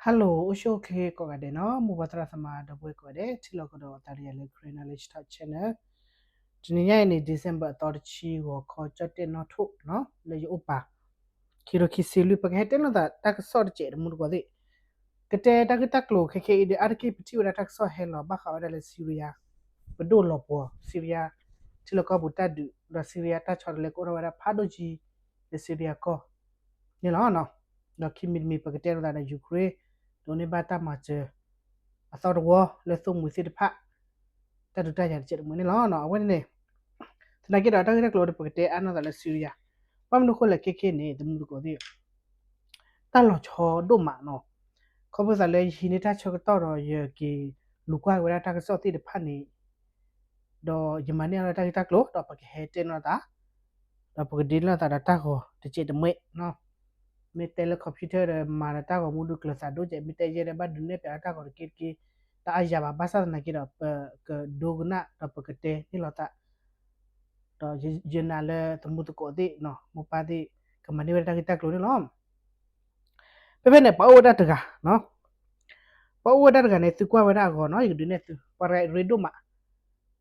Hello အိၣ်ဆူၣ်အိၣ်ချ့ကိးဂၤဒဲးနီၤ, မိၢ်ပၢ်သရၣ်သမါဒီပုၢ်ဝဲၢ်ကိးဂၤဒဲး ထံၣ်လိာ်ကဒီးသးဒီးယၤလၢ Karen Knowledge Talk Channel. တနံၤညါအံၤန့ၣ် December အသီတဆံ ဂီၤခီ ကၠီၣ်တဲၣ်နီၣ်ထိၣ်နီၤ လၢယအိၣ်ပာ် ခံကထိခံဆံလွံၢ် ပကဟဲတဲလိာ်သးတၢ်ကစီၣ်တစဲးတမူတကိးသ့ၣ်, ကတဲတၢ်ဂ့ၢ်တၢ်ကျိၤခဲခဲအံၤဒီး အါတက့ၢ်ပထံၣ်ဝဲဒၣ်တၢ်ကစီၣ်ဟဲလီၤဘၣ်ဃးဝဲဒၣ်လၢ Syria ပဒိၣ်လီၤပှီၤ Syria ထံလီၢ်ကီၢ်ပူၤတၢ်ဒုး ဒီး Syria တၢ်ဆီတလဲကအိၣ်ထီၣ်ဝဲဒၣ်ဖးဒိၣ်ကံ လၢ Syria ကီၢ်န့ၣ်လီၤ. ဒီးခံမံၤတမံၤ ပကတဲလိာ်သးဒီး Ukraine ဒိးန့ၢ်ဘၣ်တၢ်မၤစၢၤ အသီတဝီလၢသိၣ်မှံၤသ့ၣ်တဖၣ် တၢ်ဒုးတၢ်ယၤတစဲးတမူန့ၣ်လီၤ. အဝဲန့ၣ်န့ၣ် သနာ်က့ဒီး တၢ်ဂ့ၢ်တၢ်ကျိၤဒီး ပကတဲအါန့ၢ်သးလၢ Syria ဘၣ်မနုၤအဃိလဲၣ်ခဲခဲန့ၣ် တမူတကိးသ့ၣ် တၢ်လီၤဆီဒိၣ်မးနီၤ, ခီဖျိသးလၢယဟံးန့ၢ်တၢ်ဆၢကတီၢ်ဒီး ယက့ၤလူၤကွၢ်ဝဲဒၣ်တၢ်ကစီၣ်သ့ၣ်တဖၣ်န့ၣ် ဒီးယမၤန့ၢ်အီၤလၢတၢ်ဂ့ၢ်တၢ်ကျိၤ ဒီးပကဟဲတဲလိာ်သး ဒီးပကဒ့လိာ်သးဒီးတၢ်ဂီၤတစဲးတမှဲးနီၤ. မ့ၢ်တဲလၢ computer ဒီး မၤဒီးတၢ်ဂီၤမူဒုးကျၢၤသးဒိၣ်ကဲး, မ့ၢ်တဲယဲဒီး ဘၣ်ဒုးနဲၣ်ဖျါလၢတၢ်ဂီၤတက့တက့ တၢ်အါယၤဘၣ်. ဘၣ်ဆၣ်သနာ်က့ဒီး ပကဒိကနၣ်ဒီးပကတဲန့ၣ်လိာ်သး ဒီးယနာ်လၢသမူသကိးသ့ၣ်နီၤ မိၢ်ပၢ်သ့ၣ် ကမၤန့ၢ်ဝဲဒၣ်တၢ်ဂ့ၢ်တၢ်ကျိၤန့ၣ်လီၤ. ဖဲဖဲန့ၣ် ပှၤအိၣ်ဝဲဒၣ်တဂၤနီၤ, ပှၤအိၣ်ဝဲဒၣ်တဂၤန့ၣ် သုကွၢ်ဝဲဒၣ်အဂီၤနီၤ ယကဒုးနဲၣ်သု ပှၤတဂၤအံၤရ့ဒိၣ်မး,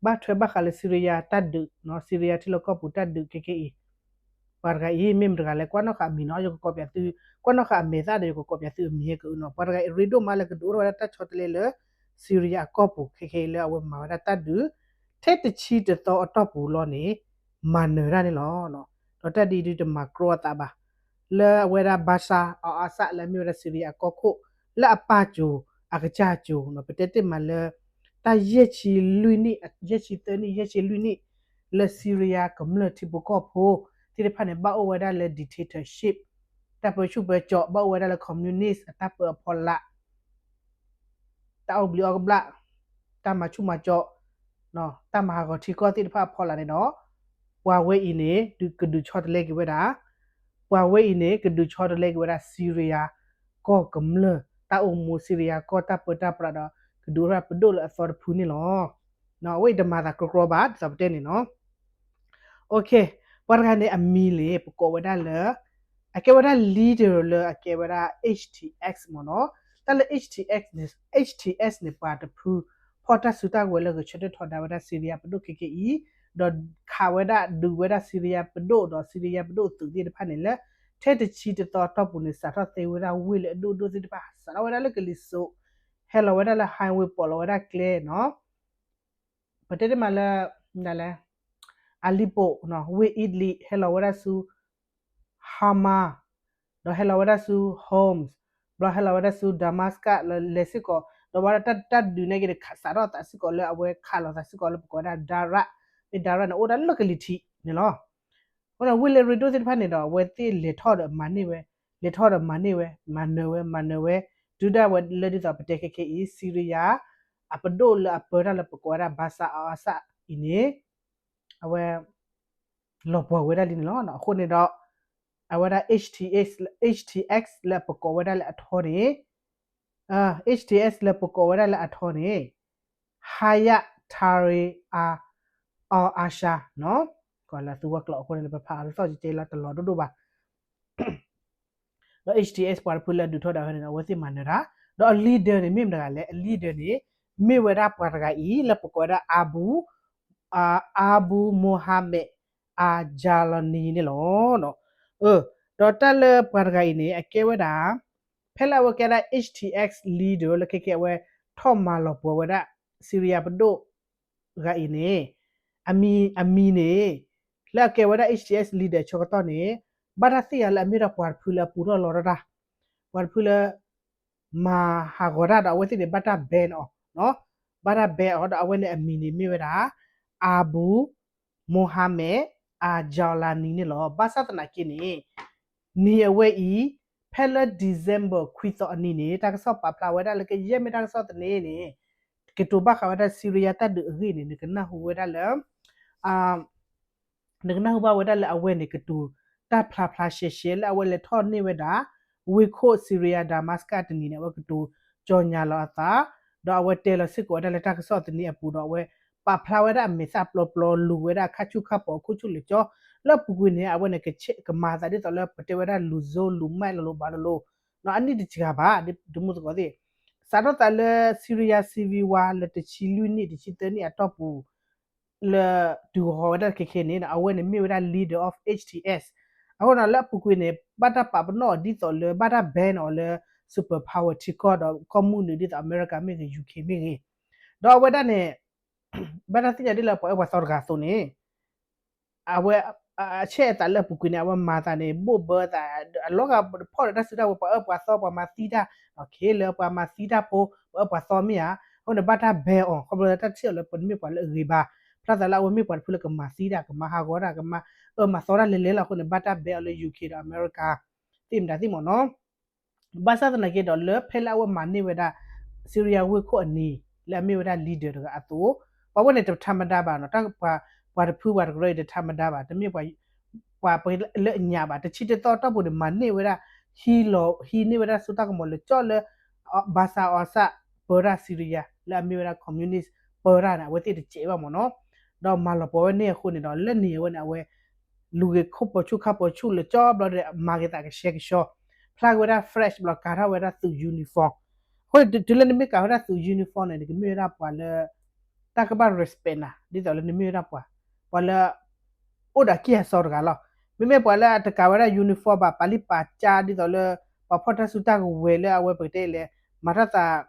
ဘၣ်ထွဲဘၣ်ဃးလၢ Syria တၢ်ဒုးနီၤ Syria ထံလီၢ်ကီၢ်ပူၤတၢ်ဒုးခဲခဲအံၤ, ပှၤတဂၤအံၤ မ့ၢ်မတဂၤလဲၣ် ကွၢ်နီၣ်ဃာ်အမံၤနီၤ ယကကိးပၠးသု, ကွၢ်နီၣ်ဃာ်အမဲာ်သၣ်ဒီး ယကကိးပၠးသုအမံၤဟဲကအုနီၤ. ပှၤတဂၤအံၤရ့ဒိၣ်မးလၢကဒုးအိၣ်ထီၣ်ဝဲဒၣ်တၢ်ဆီတလဲလၢ Syria အကီၢ်ပူၤခဲခဲအံၤလၢအဝဲမၤဝဲဒၣ်တၢ်ဒုး ထဲတဆံတသီအတီၢ်ပူၤလီၤန့ၣ် မၤနၢၤတၢ်န့ၣ်လီၤ. ဒီးတၢ်ဒ်အံၤဒုးတမၤကြီအသးဘၣ် လၢအဝဲဒၣ် Bashar al-Assad လၢအမ့ၢ်ဝဲဒၣ် Syria အကီၢ်ခိၣ် လၢအပၢ်စိၤ အကစၢ်စိၤနီၤ ပတဲတ့ၢ်မးလၢ တၢ်ယဲၢ်ဆံလွံၢ်နံၣ်, ယဲၢ်ဆံသၢနံၣ် ယဲၢ်ဆံလွံၢ်နံၣ် လၢ Syria ကမျၢၢ်ထံဖိကီၢ်ဖိသ့ၣ်တဖၣ်န့ၣ် ဘၣ်အိၣ်ဝဲဒၣ်လၢ dictatorship တၢ်ပၢဆူၣ်ပၢကၠီ ဘၣ်အိၣ်ဝဲဒၣ်လၢ communist အတၢ်ပၢအဖီလာ် တၢ်အီၣ်ဘျံးအီၣ်ကဘျၣ်, တၢ်မၤဆူၣ်မၤကၠီ, တၢ်မၤဟးဂီၤထံကီၢ်သ့ၣ်တဖၣ်အဖီလာ်န့ၣ်ဒီး ပှၤဝဲအံၤန့ၣ် ကဒုးဆီတလဲက့ၤဝဲဒၣ်, ပှၤဝဲအံၤန့ၣ် ကဒုးဆီတလဲက့ၤဝဲဒၣ် Syria ကီၢ်ကမျၢၢ် တၢ်အိၣ်မူ Syria ကီၢ်တၢ်ပၢတၢ်ပြးဒီး ကဒုးအိၣ်ထီၣ်ပဒိၣ်လၢအသီတဖုန့ၣ်လီၤ. အဝဲအံၤတမၤသးကြီကြီဘၣ် ဒ်သိးပတဲန့ၣ်နီၤ. ပှၤတဂၤန့ၣ် အမံၤန့ၣ် ပကိးဝဲဒၣ်လၢ အကဲဝဲဒၣ် leader လၢအကဲဝဲဒၣ် H T S မ့ၢ်နီၤ. တၢ်လၢ H T S န့ၣ် H T S န့ၣ် ပှၤတဖု ဖီၣ်တၢ်စုတၢ်ဝဲၤလၢဂဲၤဆၢထၢၣ်ထီဒါဝဲဒၣ် Syria ပဒိၣ်ခဲခဲအံၤ, ဒီးခးဝဲဒၣ်ဒုးဝဲဒၣ် Syria ပဒိၣ်ဒီး Syria ပဒိၣ်သုးသ့ၣ်တဖၣ်န့ၣ်လၢ ထဲတဆံတသီအတီၢ်ပူၤန့ၣ် စးထီၣ်သ့ဝဲဒၣ်ဝ့ၢ်လၢအဒိၣ်ဒိၣ်သ့ၣ်တဖၣ် စးထီၣ်ဝဲဒၣ်လၢကလံၤစိး, ဟဲလီၤဝဲဒၣ်လၢ highway ပိာ်လီၤဝဲဒၣ်ကျဲနီၤ ပတဲတ့ၢ်မးလၢ ဒ်လဲၣ် Aleppo ဝ့ၢ် Idlib ဟဲလီၤဝဲဒၣ်ဆူ Hama ဒီးဟဲလီၤဝဲဒၣ်ဆူ Homs ဘျီဟဲလီၤဝဲဒၣ်ဆူ Damascus လၢလဲၤစ့ၢ်ကီး ဒီးဝဲဒၣ်တၢ်ဒုးန့ၣ်က့ၤဒီး စးထီၣ်သးစ့ၢ်ကီးလၢအဝဲခးလီၤသးစ့ၢ်ကီးလၢပကိးဝဲဒၣ် Daraa, မ့ၢ် Daraa န့ၣ် အိၣ်ဝဲဒၣ်လၢကလံၤထံးန့ၣ်လီၤ. အဃိဒီးဝ့ၢ်လၢရ့ဒိၣ်သ့ၣ်တဖၣ်န့ၣ်ဒီး အဝဲသ့ၣ်လဲၤထီၣ်ဒီးမၤန့ၢ်ဝဲ, လဲၤထီၣ်ဒီးမၤန့ၢ်ဝဲ, မၤနၢၤဝဲ, မၤနၢၤဝဲ, တုၤဒၣ်ဝဲလၢဒ်သိးပတဲခဲခဲအံၤ Syria အပဒိၣ်လၢအပၢတၢ်လၢပကိးဝဲဒၣ် Bashar al-Assad အံၤန့ၣ် အဝဲ လီၤပှီၢ်ဝဲဒၣ်လံန့ၣ်လီၤ. အဃိန့ၣ်ဒီး အဝဲဒၣ် H T S, H T S လၢပကိးဝဲဒၣ်လၢအထီန့ၣ် H T S လၢပကိးဝဲဒၣ်လၢအထီန့ၣ် Hayat Tahrir al-Assad နီၤ. ကီးလၢသုဝဲကျိာ်အဃိန့ၣ် ပဖးအီၤလၢသီၣ်ကကဲလီၤတလီၤဒိၣ်ဒိၣ်ဘၣ် ဒီး H T S ပှၤတဖုလၢအဒုးထီဒါဝဲန့ၣ် အဝဲသ့ၣ်မၤနၢၤတၢ်, ဒီးအ leader န့ၣ် မ့ၢ်မတဂၤလဲၣ်, အ leader န့ၣ် မ့ၢ်ဝဲဒၣ်ပှၤတဂၤအံၤ လၢပကိးဝဲဒၣ် Abu, Abu Mohammed al-Jawlani န့ၣ်လီၤ. ဒီးတၢ်လၢပှၤတဂၤအံၤန့ၣ် အကဲဝဲဒၣ် ဖဲလၢအဝဲကဲဒၣ် H T S leader လၢခဲကဲအဝဲထီၣ်မၤလီၤပှီၢ်ဝဲဒၣ် Syria ပဒိၣ် တဂၤအံၤန့ၣ် အမံၤ, အမံၤန့ၣ် လၢအကဲဝဲဒၣ် H T S leader ဆၢကတီၢ်န့ၣ် ဘၣ်တၢ်သ့ၣ်ညါလၢအမ့ၢ်ဒီးပှၤတဖုလၢအပူၤထီၣ်လီၤတၢ်, ပှၤတဖုလၢ မၤဟးဂီၤတၢ်ဒီးအဝဲသ့ၣ်န့ၣ် ဘၣ်တၢ် ban အီၤ, ဘၣ်တၢ် ban အီၤ ဒီးအဝဲန့ၣ်အမံၤန့ၣ်မ့ၢ်ဝဲဒၣ် Abu Mohammed al-Jawlani န့ၣ်လီၤ. ဘၣ်ဆၣ်သနာ်က့န့ၣ် နံၤအဝဲအံၤ ဖဲလၢ December ခွံသီအနံၤန့ၣ် တၢ်ကစီၣ်ပာ်ဖျါဝဲဒၣ်လၢကယဲၢ်မ့ၢ်တၢ်ကစီၣ်သန့န့ၣ် ကတိၤဘၣ်ဃးဝဲဒၣ် Syria တၢ်ဒုးအဂ့ၢ်န့ၣ် နကနၢ်ဟူဝဲဒၣ်လၢ နကနၢ်ဟူဘၣ်ဝဲဒၣ်လၢအဝဲန့ၣ် ကတိၤတၢ်ဖျါဖျါရှဲရှဲလၢအဝဲလဲၤထီၣ်န့ၢ်ဝဲဒၣ် ဝ့ၢ်ခိၣ် Syria Damascus တနံၤန့ၣ် အဝဲကတိၤကၠီညါလီၤအသး, ဒီးအဝဲတဲလီၤစ့ၢ်ကီးဝဲဒၣ်လၢတၢ်ကစီၣ်သန့အပူၤဒီး အဝဲပာ်ဖျါဝဲဒၣ်အမဲာ်သၣ်ပျီပျီ လူၤဝဲဒၣ်အခါဆူၣ်ခါပီၤ အခိၣ်ဆူၣ်လၢာ်ကၠီ လၢအပူၤကွံာ်န့ၣ် အဝဲန့ၣ် ကမၤအသးဒ်သိးလၢပတဲဝဲဒၣ်လူၤစိလူၤမဲာ်လိၤလိၤဘၣ်လိၤလိၤ အနံၣ်တစှၤဘၣ် ဒ်မုၢ်သကိးသ့ၣ် စးထီၣ်သးလၢ Syria civil war လၢတဆံလွံၢ်နံၣ် တဆံသၢနံၣ်အတီၢ်ပူၤ လၢတုၤဟီဝဲဒၣ်ခဲခဲန့ၣ် အဝဲန့ၣ်မ့ၢ်ဝဲဒၣ် leader of H T S အဃိန့ၣ် လၢအပူၤကွံာ်န့ၣ် ဘၣ်တၢ်ပာ်ပနီၣ်အီၤဒ်သိးလၢ ဘၣ်တၢ် ban အီၤလၢ super power ထံကီၢ်ဒီးကီၢ်မုၢ်နုာ်ဒ်သိးအမဲရကၤမ့ၢ်ဂ့ၤ U K မ့ၢ်ဂ့ၤ ဒီးအဝဲဒၣ်န့ၣ် ဘၣ်တၢ်သ့ၣ်ညါဒ်လၢပှၤအၢပှၤသီတဂၤအသိးန့ၣ် အဝဲ အဆဲးအသးလၢအပူၤကွံာ်န့ၣ် အဝဲမၤသးန့ၣ် ဘိၣ်ဘၢသး အလီၤဂာ်ဖီၣ်ဒီးတၢ်စုတၢ်ဝဲၤ ပှၤအၢပှၤသီ ပှၤမၤသံတၢ် ခဲလၢာ်ပှၤမၤသံတၢ်ဖိ ပှၤအၢပှၤသီမ့ၢ်ဧါ အဃိန့ၣ် ဘၣ်တၢ် ban အီၤ ခီဖျိလၢတၢ်ထံၣ်အီၤလၢပှၤတမ့ၢ်ပှၤလၢအဂ့ၤဘၣ် ဖျါသးလၢအဝဲမ့ၢ်ပှၤတဖုလၢကမၤသံတၢ် ကမၤဟးဂီၤတၢ် ကမၤအၢမၤသီတၢ်လဲၤလဲၤလီၤအဃိန့ၣ် ဘၣ်တၢ် ban အီၤလၢ U K ဒီးအမဲရကၤ သ့ၣ်မတၤသ့ၣ်မ့ၢ်နီၤ ဘၣ်ဆၣ်သနာ်က့ဒီး လၢဖဲလၢအဝဲမၤန့ၢ်ဝဲဒၣ် Syria ဝ့ၢ်ခိၣ်အနံၤ လၢအမ့ၢ်ဝဲဒၣ် leader တဂၤအသိး ပှၤဝဲန့ၣ်တထါမဒါဘၣ်နီၤ တၢ်ပှၤတဖုပှၤတကရၢအံၤတထါမဒါဘၣ် တမ့ၢ်ပှၤ ပှၤလၢအညါဘၣ် တဆံတသီအတီၢ်ပူၤန့ၣ် မၤန့ၢ်ဝဲဒၣ် ဟံးလီၤဟံးန့ၢ်ဝဲဒၣ်စိတၢ်ကမီၤလၢကၠီလၢ Bashar al-Assad ပၢတၢ် Syria လၢအမ့ၢ်ဝဲဒၣ် communist ပၢတၢ်န့ၣ် အဝဲသ့ၣ်တစဲးဘၣ်မ့ၢ်နီၤ ဒီးမၤလီၤပှီၢ်ဝဲန့ၣ်အဃိန့ၣ်ဒီး လၢန့ၣ်အဝဲန့ၣ် အဝဲ လူၤဂ့ၤခိၣ်ပိာ်ဆူၣ်ခါပိာ်ဆူၣ်လၢကၠီဘျီဒီး မၤက့ၤသးကဆှဲကဆှီ ဖျါက့ၤဝဲဒၣ် fresh ဘျီ ကၤထီၣ်ဝဲဒၣ်သုး uniform အဃိန့ၣ် တုၤလၢနမ့ၢ်ကၤဝဲဒၣ်သုး uniform န့ၣ် နကမ့ၢ်ဝဲဒၣ်ပှၤလၢ တၢ်ကဘၣ် respect နၤ ဒ်သိးလၢနမ့ၢ်ဝဲဒၣ်ပှၤ ပှၤလၢ အိၣ်ဒီးအကံၢ်အစီတဂၤလီၤ. မ့မ့ၢ်ပှၤလၢအတကၤဝဲဒၣ် uniform ဘၣ် ပာ်လံပာ်ကၠါဒ်သိးလၢ ပှၤဖီၣ်တၢ်စုတၢ်ကဝဲၤလၢအဝဲပကတဲလဲၣ် မၤတၢ်သး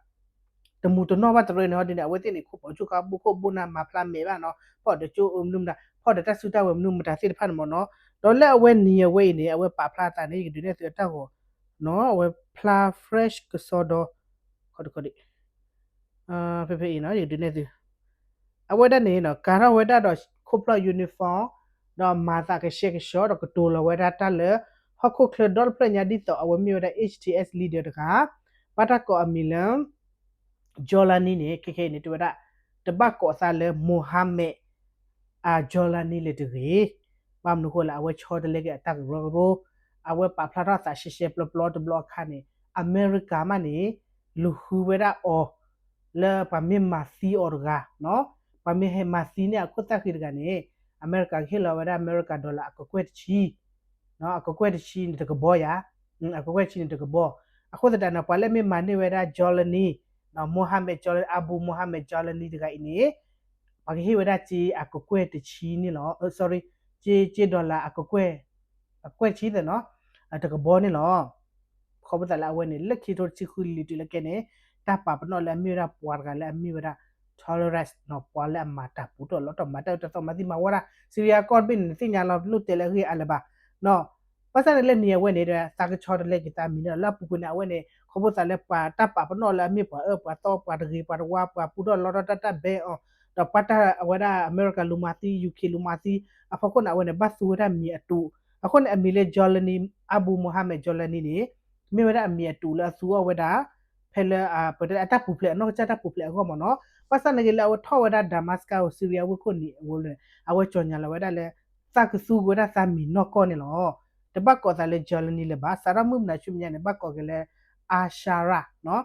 တမူတနီၣ်ဘၣ်တရၢန့ၣ် ဟီဒ်န့ၣ် အဝဲသ့ၣ်န့ၣ် ခိၣ်ပိာ်ဆူၣ်ခါ ဘိၣ်ခိၣ်ဘိၣ်နၢ် မၤဖျါမဲာ်ဘၣ်နီၤ ဖီၣ်ဒီးကၠိမနုၤမတၤ ဖီၣ်ဒီးတၢ်စုတၢ်ဝဲၤမနုၤမတၤသ့ၣ်တဖၣ်န့ၣ်မ့ၢ်နီၤ ဒီးလၢအဝဲန့ၣ်အဝဲအံၤန့ၣ် အဝဲပာ်ဖျါသးန့ၣ် ယကဒုးနဲၣ်သုအတၢ်ဂီၤ အဝဲဖျါ fresh ကစီဒီ ခီဒခီဒ ဖဲဖဲအံၤနီၤ ယကဒုးနဲၣ်သု အဝဲဒၣ်န့ၣ်နီၤ ကၤထီၣ်ဝဲဒၣ်ဒီးခိၣ်ဖျီၣ် uniform ဒီးမၤသးကဆှဲကဆှီဒီးကတိၤလီၤဝဲဒၣ်တၢ်လၢ ဟီၣ်ခိၣ်ချၢဒီတဖျၢၣ်ညါဒ်သိးအဝဲမ့ၢ်ဝဲဒၣ် H T S leader တဂၤ ဘၣ်တၢ်ကိးအမံၤလၢ Jawlani န့ၣ် ခဲခဲအံၤန့ၣ် တဲဝဲဒၣ် တဘၣ်ကိးသးလၢ Mohammed Jawlani လၢၤတဂ့ၤ ဘၣ်မနုၤဃိလၢအဝဲဆီတလဲက့ၤအတၢ်ကရၢကရိ အဝဲပာ်ဖျါထီၣ်သးရှဲရှဲပျီပျီတဘျီအခါန့ၣ် အမဲရကၤမးန့ၣ် လူၤဃုဝဲဒၣ်အီၤ လၢပှၤမ့ၢ်မၤသံအီၤတဂၤ ပှၤမ့ၢ်ဟဲမၤသံန့ၢ်အခိၣ်သၣ်ဃံတဂၤန့ၣ် အမဲရကၤကဟ့ၣ်လီၤဝဲဒၣ်အမဲရကၤ dollar အကကွဲၢ်တဆံ အကကွဲၢ်တဆံန့ၣ်တကဘီယၤ အကကွဲၢ်တဆံန့ၣ်တကဘီ အဃိသတးန့ၣ် ပှၤလၢမ့ၢ်မၤန့ၢ်ဝဲဒၣ် Jawlani Mohammed Jawlani Abu Mohammed Jawlani တဂၤအံၤန့ၣ် ပှၤကဟ့ၣ်ဝဲဒၣ်စ့အကကွဲၢ်တဆံန့ၣ်လီၤ sorry စ့ dollar အကကွဲၢ် အကကွဲၢ်တဆံသ့ၣ်နီၤ တကဘီန့ၣ်လီၤ ခီဖျိသးလၢအဝဲန့ၣ် လၢခံထိတဆံဃုလံၤတုၤလၢခဲန့ၣ် တၢ်ပာ်ပနီၣ်လၢအမ့ၢ်ဝဲဒၣ်ပှၤတဂၤလၢအမ့ၢ်ဝဲဒၣ် terrorist နီၤ ပှၤလၢအမၤတၢ်ပူၤထီၣ်လီၤထီၣ်မၤတၢ်အၢတၢ်သီမၤသံမၤဝီတၢ် Syria ကီၢ်တဘ့ၣ်န့ၣ် နသ့ၣ်ညါလီၤ လိၣ်တဲာ်လၢအဂ့ၢ်အါလၢၤဘၣ် ဘၣ်ဆၣ်န့ၣ်လၢန့ၣ်အဝဲန့ၣ် သးကဆီတလဲက့ၤသးမံၤန့ၣ် လၢအပူၤကွံာ်န့ၣ် အဝဲန့ၣ် ခီဖျိသးလၢပှၤတၢ်ပာ်ပနီၣ်လၢအမ့ၢ်ပှၤအၢပှၤသီ ပှၤတဂ့ၤပှၤတဝါ ပှၤပူၤထီၣ်လီၤထီၣ်တၢ်တၢ် ban အီၤ ဒီးပှၤတၢ်အဝဲဒၣ်အမဲရကၤလူၤမၤသံ U K လူၤမၤသံ အဖီခိၣ်န့ၣ် အဝဲန့ၣ် ဘၣ်သူဝဲဒၣ်မံၤအတု အဃိန့ၣ် အမံၤလၢ Jawlani Abu Mohammed Jawlani န့ၣ် မ့ၢ်ဝဲဒၣ်အမံၤအတုလၢအသူအီၤဝဲဒၣ် ဖဲလၢ ပတဲလၢအတၢ်ပူၤဖျဲး အနီၢ်ကစၢ်တၢ်ပူၤဖျဲးအဂီၢ်မ့ၢ်နီၤ ဘၣ်ဆၣ်န့ၣ်ဂ့ၤလၢအဝဲထီၣ်ဝဲဒၣ် Damascus Syria ဝ့ၢ်ခိၣ်န့ၣ်အဝဲ အဝဲကၠီၤညါလီၤဝဲဒၣ်လၢ သးကသူက့ၤဝဲဒၣ်သးမံၤနီၢ်ကီၢ်န့ၣ်လီၤ တဘၣ်ကိးသးလၢ Jawlani လၢၤဘၣ် စးထီၣ်မုၢ်မနၤဆူမဲာ်ညါန့ၣ် ဘၣ်ကိးက့ၤလၢ Al-Sharaa နီၤ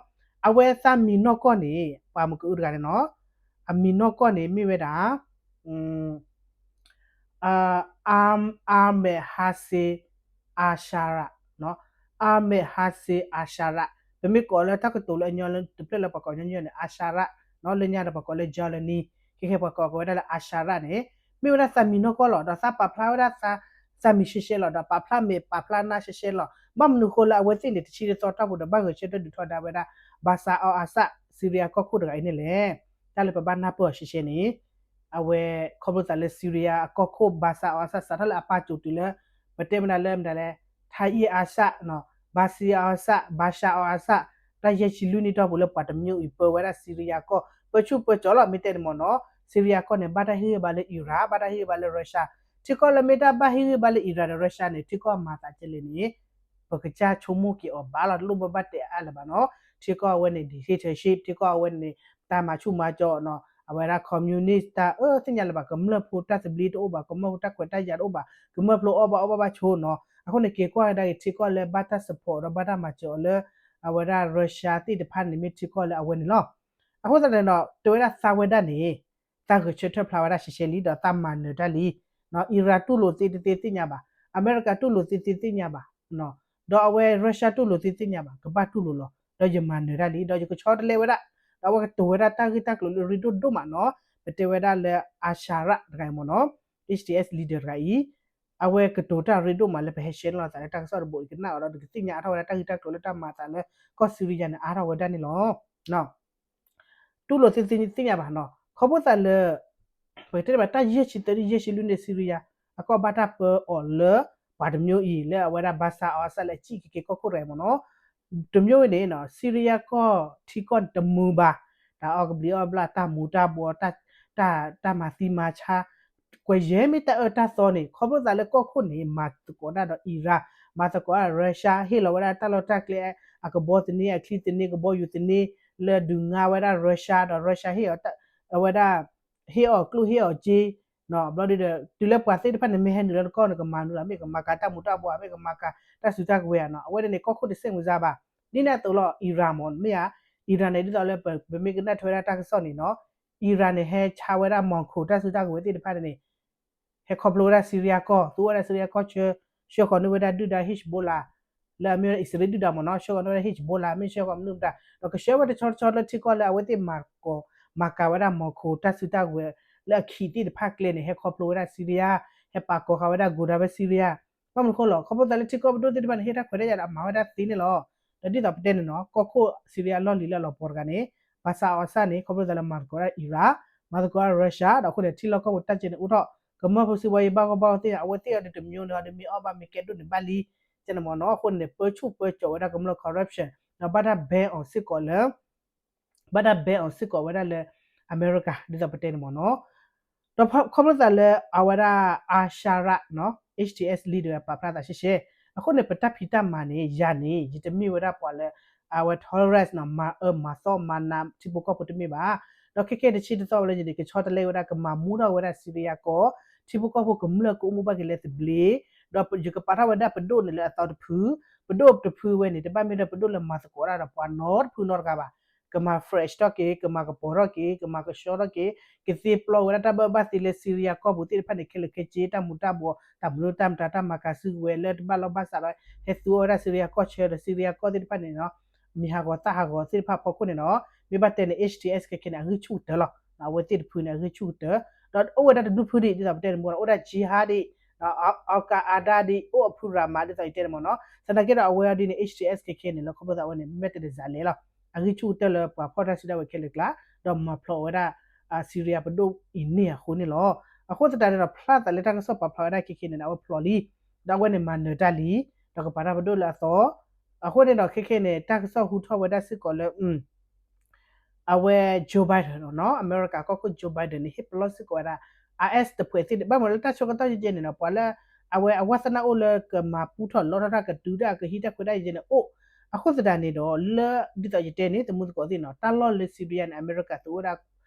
အဝဲသးမံၤနီၢ်ကီၢ်န့ၣ် ပှၤမ့ၢ်ကအုတဂၤန့ၣ်နီၤ အမံၤနီၢ်ကီၢ်န့ၣ် မ့ၢ်ဝဲဒၣ် Ahmed Hassan Al-Sharaa နီၤ Ahmed Hassan Al-Sharaa ပမ့ၢ်ကိးလၢတၢ်ကတိၤလၢအညီလၢတဖျၢၣ်လၢပှၤကိးညီညီန့ၣ် Al-Sharaa နီၤ လၢညါဒီးပှၤကိးလၢ Jawlani ခဲခဲပှၤကိးက့ၤဝဲဒၣ်လၢ Al-Sharaa န့ၣ် မ့ၢ်ဝဲဒၣ်သးမံၤနီၢ်ကီၢ်လီၤ ဒီးသးပာ်ဖျါဝဲဒၣ်သး သးမံၤရှဲရှဲလီၤ ဒီးပာ်ဖျါမဲာ်ပာ်ဖျါနါရှဲရှဲလီၤ ဘၣ်မနုၤဃိလၢအဝဲသ့ၣ်န့ၣ် တဆံတသီတီၢ်ပူၤဒီးဘၣ်ဂဲၤဆၢထၢၣ်ဒုးထီဒါဝဲဒၣ် Bashar al-Assad Syria ကီၢ်ခိၣ်တဂၤအံၤန့ၣ်လဲၣ် တၢ်လၢပဘၣ်နၢ်ပၢၢ်အီၤရှဲရှဲန့ၣ် အဝဲခီဖျိသးလၢ Syria အကီၢ်ခိၣ် Bashar al-Assad စးထီၣ်လၢအပၢ်စိၤတုၤလၢ ပတဲမနုၤလၢမနုၤလဲၣ် Khair al-Assad နီၤ Bashar al-Assad Bashar al-Assad တၢ်ယဲၢ်ဆံလွံၢ်နံၣ်တီၢ်ပူၤလၢပှၤတမံၤအံၤပၢဝဲဒၣ် Syria ကီၢ် ပၢဆူၣ်ပၢကၠီၤလီၤ မ့ၢ်တဲန့ၣ်မ့ၢ်နီၤ Syria ကီၢ်န့ၣ် ဘၣ်တၢ်ဟ့ၣ်ဂံၢ်ဘါလၢ Iran ဘၣ်တၢ်ဟ့ၣ်ဂံၢ်ဘါလၢ Russia ထံကီၢ်လၢမ့ၢ်တၢ်ဘၣ်ဟ့ၣ်ဂံၢ်ဘါလၢ Iran ဒီး Russia န့ၣ် ထံကီၢ်မၤသးကဲလဲၣ်န့ၣ် ပကစၢ်ဆိကမိၣ်က့ၤအီၤဘၣ်လီၤ တလိၣ်ဘၣ်ဘၣ်တဲအါလၢၤဘၣ်နီၤ ထံကီၢ်အဝဲန့ၣ် dictatorship ထံကီၢ်အဝဲန့ၣ် တၢ်မၤဆူၣ်မၤကၠီၤနီၤ အဝဲဒၣ် communist တၢ်အၢသ့ၣ်ညါလၢၤဘၣ် ကမျၢၢ်ဖိတၢ်သဘျ့တအိၣ်ဘၣ် ကမျၢၢ်ဖိတၢ်ခွဲးတၢ်ယာ်တအိၣ်ဘၣ် ကမျၢၢ်ဖိအီၣ်ဘၣ်အီဘၣ်ဘၣ်ဆိနီၤ အဃိန့ၣ် က့ၤကွၢ်ကဒါက့ၤထံကီၢ်လၢဘၣ်တၢ် support ဒီးဘၣ်တၢ်မၤစၢၤအီၤလၢ အဝဲဒၣ် Russia သ့ၣ်တဖၣ်န့ၣ်မ့ၢ်ထံကီၢ်လၢအဝဲန့ၣ်လီၤ အဃိသတးန့ၣ်ဒီး တဲဝဲဒၣ်သးဝဲဒၣ်န့ၣ် သးဂဲၤဆၢထၢၣ်ဖျါဝဲဒၣ်ရှဲရှဲလံ ဒီးသးမၤနၢၤတၢ်လံ Iran တူၢ်လိာ်သ့တသ့သ့ၣ်ညါဘၣ် အမဲရကၤတူၢ်လိာ်သ့တသ့သ့ၣ်ညါဘၣ် ဒီးအဝဲ Russia တူၢ်လိာ်သ့သ့ၣ်ညါဘၣ်, ကဘၣ်တူၢ်လိာ်လီၤ. ဒီးယမၤနၢၤတၢ်လံ, ဒီးယကဆီတလဲဝဲဒၣ်, ဒီးအဝဲကတိၤဝဲဒၣ်တၢ်ဂ့ၢ်တၢ်ကျိၤလၢရ့ဒိၣ်ဒိၣ်မးနီၤ, ပတဲဝဲဒၣ်လၢ Asharaf တဂၤအံၤမ့ၢ်နီၤ, H T S leader တဂၤအံၤ, အဝဲကတိၤတၢ်ရ့ဒိၣ်မးလၢပဟဲရှဲန့ၢ်လိာ်သးလၢတၢ်ကစီၣ်တဘိအံၤ ကနၣ်အီၤဒီး ကသ့ၣ်ညါအါထီၣ်ဝဲဒၣ်တၢ်ဂ့ၢ်တၢ်ကျိၤလၢတၢ်မၤအသးလၢကီၢ် Syria န့ၣ် အါထီၣ်ဝဲဒၣ်န့ၣ်လီၤ. တူၢ်လိာ်သ့သ့ၣ်ညါဘၣ်နီၤ, ခီဖျိသးလၢ ပကတဲဘၣ်တၢ်ယဲၢ်ဆံသၢနံၣ်ယဲၢ်ဆံလွံၢ်န့ၣ် Syria အကီၢ်ဘၣ်တၢ်ပၢအီၤလၢ ပှၤတမျိုးအံၤ လၢအဝဲဒၣ် Bashar al-Assad လၢအစံၣ်က့ၤက့ၤကီၢ်ခိၣ်တဂၤအံၤမ့ၢ်နီၤ, တမျိုးအံၤန့ၣ် Syria ကီၢ်ထံကီၢ်န့ၣ်တမုာ်ဘၣ်, တၢ်အီၣ်ကဘျံးအီၣ်ဘျၣ် တၢ်မူၤတၢ်ဘှီး တၢ် တၢ်မၤသံမၤဆါ ကွဲးယဲၢ်မ့ၢ်တၢ်အၢတၢ်သီန့ၣ် ခီဖျိသးလၢကီၢ်ခိၣ်န့ၣ် မၤသကိးတၢ်ဒီး Iran, မၤသကိးတၢ် Russia ဟ့ၣ်လီၤဝဲဒၣ်တၢ်လီၢ်တၢ်ကျဲ အကဘီသန့ အချံသန့ ကဘီယူၤသန့ လၢဒုးငါဝဲဒၣ် Russia ဒီး Russia ဟ့ၣ်အီၤ အဝဲဒၣ် ဟ့ၣ်အီၤကျိၣ်ဟ့ၣ်အီၤစ့, ဘျီဒုဒီး တုၤလၢပှၤသ့ၣ်တဖၣ်န့ၣ် မ့ၢ်ဟဲနုာ်လၢနကီၢ်န့ၣ် ကမၤနုာ်လီၤ မ့ၢ်ကမၤကၤတၢ်မူၤတၢ်ဘှီး မ့ၢ်ကမၤကၤတၢ်စုတၢ်ကဝဲၤနီၤ, အဝဲန့ၣ် ကီၢ်ခိၣ်တစဲးမုၢ်စါဘၣ်. ဒ်န့ၣ်အသိးလီၤ Iran မ့ၢ်နီၤ, မ့ၢ်ဧါ, Iran န့ၣ် ဒ်သိးလၢပမ့ၢ်ကနၣ်ထွဲဝဲဒၣ်တၢ်ကစီၣ်န့ၣ်နီၤ, Iran န့ၣ် ဟဲဆါဝဲဒၣ် Moscow တၢ်စုတၢ်ကဝဲၤသ့ၣ်တဖၣ်န့ၣ် ဟဲခီဖျိဝဲဒၣ် Syria ကီၢ်, သူဝဲဒၣ် Syria ကီၢ်ဆၢ, ဆှၢဃီၤန့ၢ်ဝဲဒၣ်ဒုၣ်ဒါ Hezbollah လၢအမ့ၢ်ဝဲဒၣ်အံၣ်စရ့လးဒုၣ်ဒါမ့ၢ်နီၤ, ဆှၢဃီၤန့ၢ်ဝဲဒၣ် Hezbollah မ့ၢ်ဆှၢဃီၤမနုၤမတၤ, ဒီးကဆှၢဝဲတဆီတဆီလၢထံကီၢ်လၢအဝဲသ့ၣ်မၤကိး မၤကၤဝဲဒၣ် Moscow တၢ်စုတၢ်ကဝဲၤ လၢအခံးသ့ၣ်တဖၣ်ကျဲန့ၣ် ဟဲခီဖျိဝဲဒၣ် Syria, ဟဲပာ်ကိးဃာ်ဝဲဒၣ် ကိးဒၣ်ဝဲ Syria ဘၣ်မနုၤဃိလီၤ, ခီဖျိသးလၢထံကီၢ်ပဒိၣ်သ့ၣ်တဖၣ်န့ၣ် ဟ့ၣ်တၢ်ခွဲးတၢ်ယာ်ဒီးအမၤဝဲဒၣ်သ့န့ၣ်လီၤ. ဒီးဒ်သိးပတဲန့ၣ်နီၤ, ကီၢ်ခိၣ် Syria အလီၢ်လံၤလၢအလီၤပှီၤတဂၤန့ၣ် Bashar al-Assad န့ၣ် ခီဖျိသးလၢမၤသကိးဒၣ် Iran, မၤသကိးဒၣ် Russia ဒီးအဃိန့ၣ် ထံလီၢ်ကီၢ်ပူၤတၢ်ကဲန့ၣ်အိၣ်ထီၣ်, ကမၢဖိစံးဝဲယဘၣ်ဂီၢ်ဘၣ်ဂီၢ်သ့ၣ်ညါ အဝဲသ့ၣ်အီၤဒုးတမျိုးန့ၣ် အီၤဒုးမ့ၢ်အီၣ်ဘၣ်မ့ၢ်ကဲဒိၣ်န့ၣ်ဘၣ်လံ, ကဲန့ၣ်မ့ၢ်နီၤ, အဃိန့ၣ် ပၢဆူၣ်ပၢစိးဝဲဒၣ်ကမျၢၢ် corruption ဒီးဘၣ်တၢ် ban အီၤစ့ၢ်ကီးလၢ ဘၣ်တၢ် ban အီၤစ့ၢ်ကီးဝဲဒၣ်လၢ အမဲရကၤ ဒ်သိးပတဲန့ၣ်မ့ၢ်နီၤ, ဒီးခီဖျိသးလၢအဝဲဒၣ် Asharaf နီၤ H T S leader ပာ်ဖျါသးရှဲရှဲ, အဃိန့ၣ် ပတၢ်ဖံးတၢ်မၤန့ၣ် ယၤန့ၣ် ယတမ့ၢ်ဝဲဒၣ်ပှၤလၢ အဝဲ terrorist နီၤ မၤအၢမၤသီမၤနးထံဖိကီၢ်ဖိတမ့ၢ်ဘၣ်, ဒီးခဲကဲတဆံတသီဝဲလၢယန့ၣ် ကဆီတလဲဝဲဒၣ် ကမၤမူထီၣ်ဝဲဒၣ် Syria ကီၢ်, ထံဖိကီၢ်ဖိကမျၢၢ်ကအိၣ်မူဘၣ်က့ၤလၢသဘျ့, ဒီးယကပာ်ထီၣ်ဝဲဒၣ်ပဒိၣ်န့ၣ်လၢအသီတဖု, ပဒိၣ်တဖုဝဲန့ၣ် တဘၣ်မ့ၢ်ဒီးပဒိၣ်လၢမၤသကိးတၢ်ဒီးပှၤနီတဖုနီတဂၤဘၣ်, ကမၤ fresh ထီၣ်က့ၤ ကမၤကပီၤထီၣ်က့ၤ ကမၤကဆှီထီၣ်က့ၤ, ကသ့ပျီဝဲဒၣ်တၢ်ဘၣ်ဘၣ်သ့လၢ Syria ကီၢ်ပူၤသ့ၣ်တဖၣ်န့ၣ် ခဲလၢာ်ခဲဆ့ တၢ်မူၤတၢ်ဘှီး တၢ်မနုၤတၢ်မတၤ တၢ်မၤကၤစုကဝဲၤလၢတဘၣ်လီၢ်ဘၣ်စးဒီး ဟဲသူအီၤဝဲဒၣ် Syria ကီၢ်ဆၢဒီး Syria ကီၢ်သ့ၣ်တဖၣ်န့ၣ်နီၤ, မံၤဟးဂီၤသၣ်ဟးဂီၤသ့ၣ်တဖၣ်အဖီခိၣ်န့ၣ်နီၤ, မ့ၢ်ဘၣ်တဲန့ၣ် H T S ခဲခဲန့ၣ် အဂံၢ်ဆူၣ်ကတၢၢ်လီၤ, အဝဲသ့ၣ်တဖုန့ၣ် အဂံၢ်ဆူၣ်ကတၢၢ်, ဒီးအိၣ်ဝဲဒၣ်တဒူၣ်ဖုဒံး ဒ်သိးပတဲန့ၣ်မ့ၢ်နီၤ, အိၣ်ဝဲဒၣ် Jihad ဒံး Al-Qaeda ဒံး အိၣ်အဖုရၤမး ဒ်သိးယတဲန့ၣ်မ့ၢ်နီၤ, သနာ်က့ဒီးအဝဲအီၤဒ်န့ၣ် H T S ခဲခဲန့ၣ် လၢခီဖျိသးအဝဲန့ၣ် မ့ၢ်တဲတစးလဲၣ်လီၤ, အဂံၢ်ဆူၣ်ကတၢၢ်လၢပှၤဖီၣ်တၢ်စုတၢ်ဝဲၤခဲလၢာ်ကျါ, ဒီးမၤဖျိးဝဲဒၣ် Syria ပဒိၣ်အံၤန့ၣ်အဃိန့ၣ်လီၤ. အဃိသတးန့ၣ်ဒီး ဖျါသးလၢတၢ်ကစီၣ်ပာ်ဖျါဝဲဒၣ်ခဲခဲန့ၣ် အဝဲဖျိးလံ, ဒီးအဝဲန့ၣ်မၤနၢၤတၢ်လံ, ဒီးကပာ်တၢ်ပဒိၣ်လၢအသီ, အဃိန့ၣ်ဒီးခဲခဲန့ၣ် တၢ်ကစီၣ်ဟူထီၣ်ဝဲဒၣ်စ့ၢ်ကီးလၢ အဝဲ Joe Biden နီၤ, အမဲရကၤကီၢ်ခိၣ် Joe Biden န့ၣ် ဟ့ၣ်ပလီၢ်စ့ၢ်ကီးဝဲဒၣ် IS တဖုသ့ၣ်န့ၣ် ဘၣ်မနုၤလၢတၢ်ဆၢကတီၢ်ယဲၢ်န့ၣ်နီၤ, ပှၤလၢ အဝဲအဝါသနၢ်အိၣ်လၢကမၤပူထီၣ်လီထီၣ်တၢ်ကတုၤတၢ်ကဟံးတၢ်ခွဲးတၢ်ယာ်ယဲၢ်န့ၣ်အိၣ်, အဃိသတးန့ၣ်ဒီး လၢ ဒ်သိးယတဲန့ၣ် သမူသကိးသ့ၣ်နီၤ, တၢ်လီၢ်လၢ Syria န့ၣ် အမဲရကၤသုးအိၣ်ဝဲဒၣ်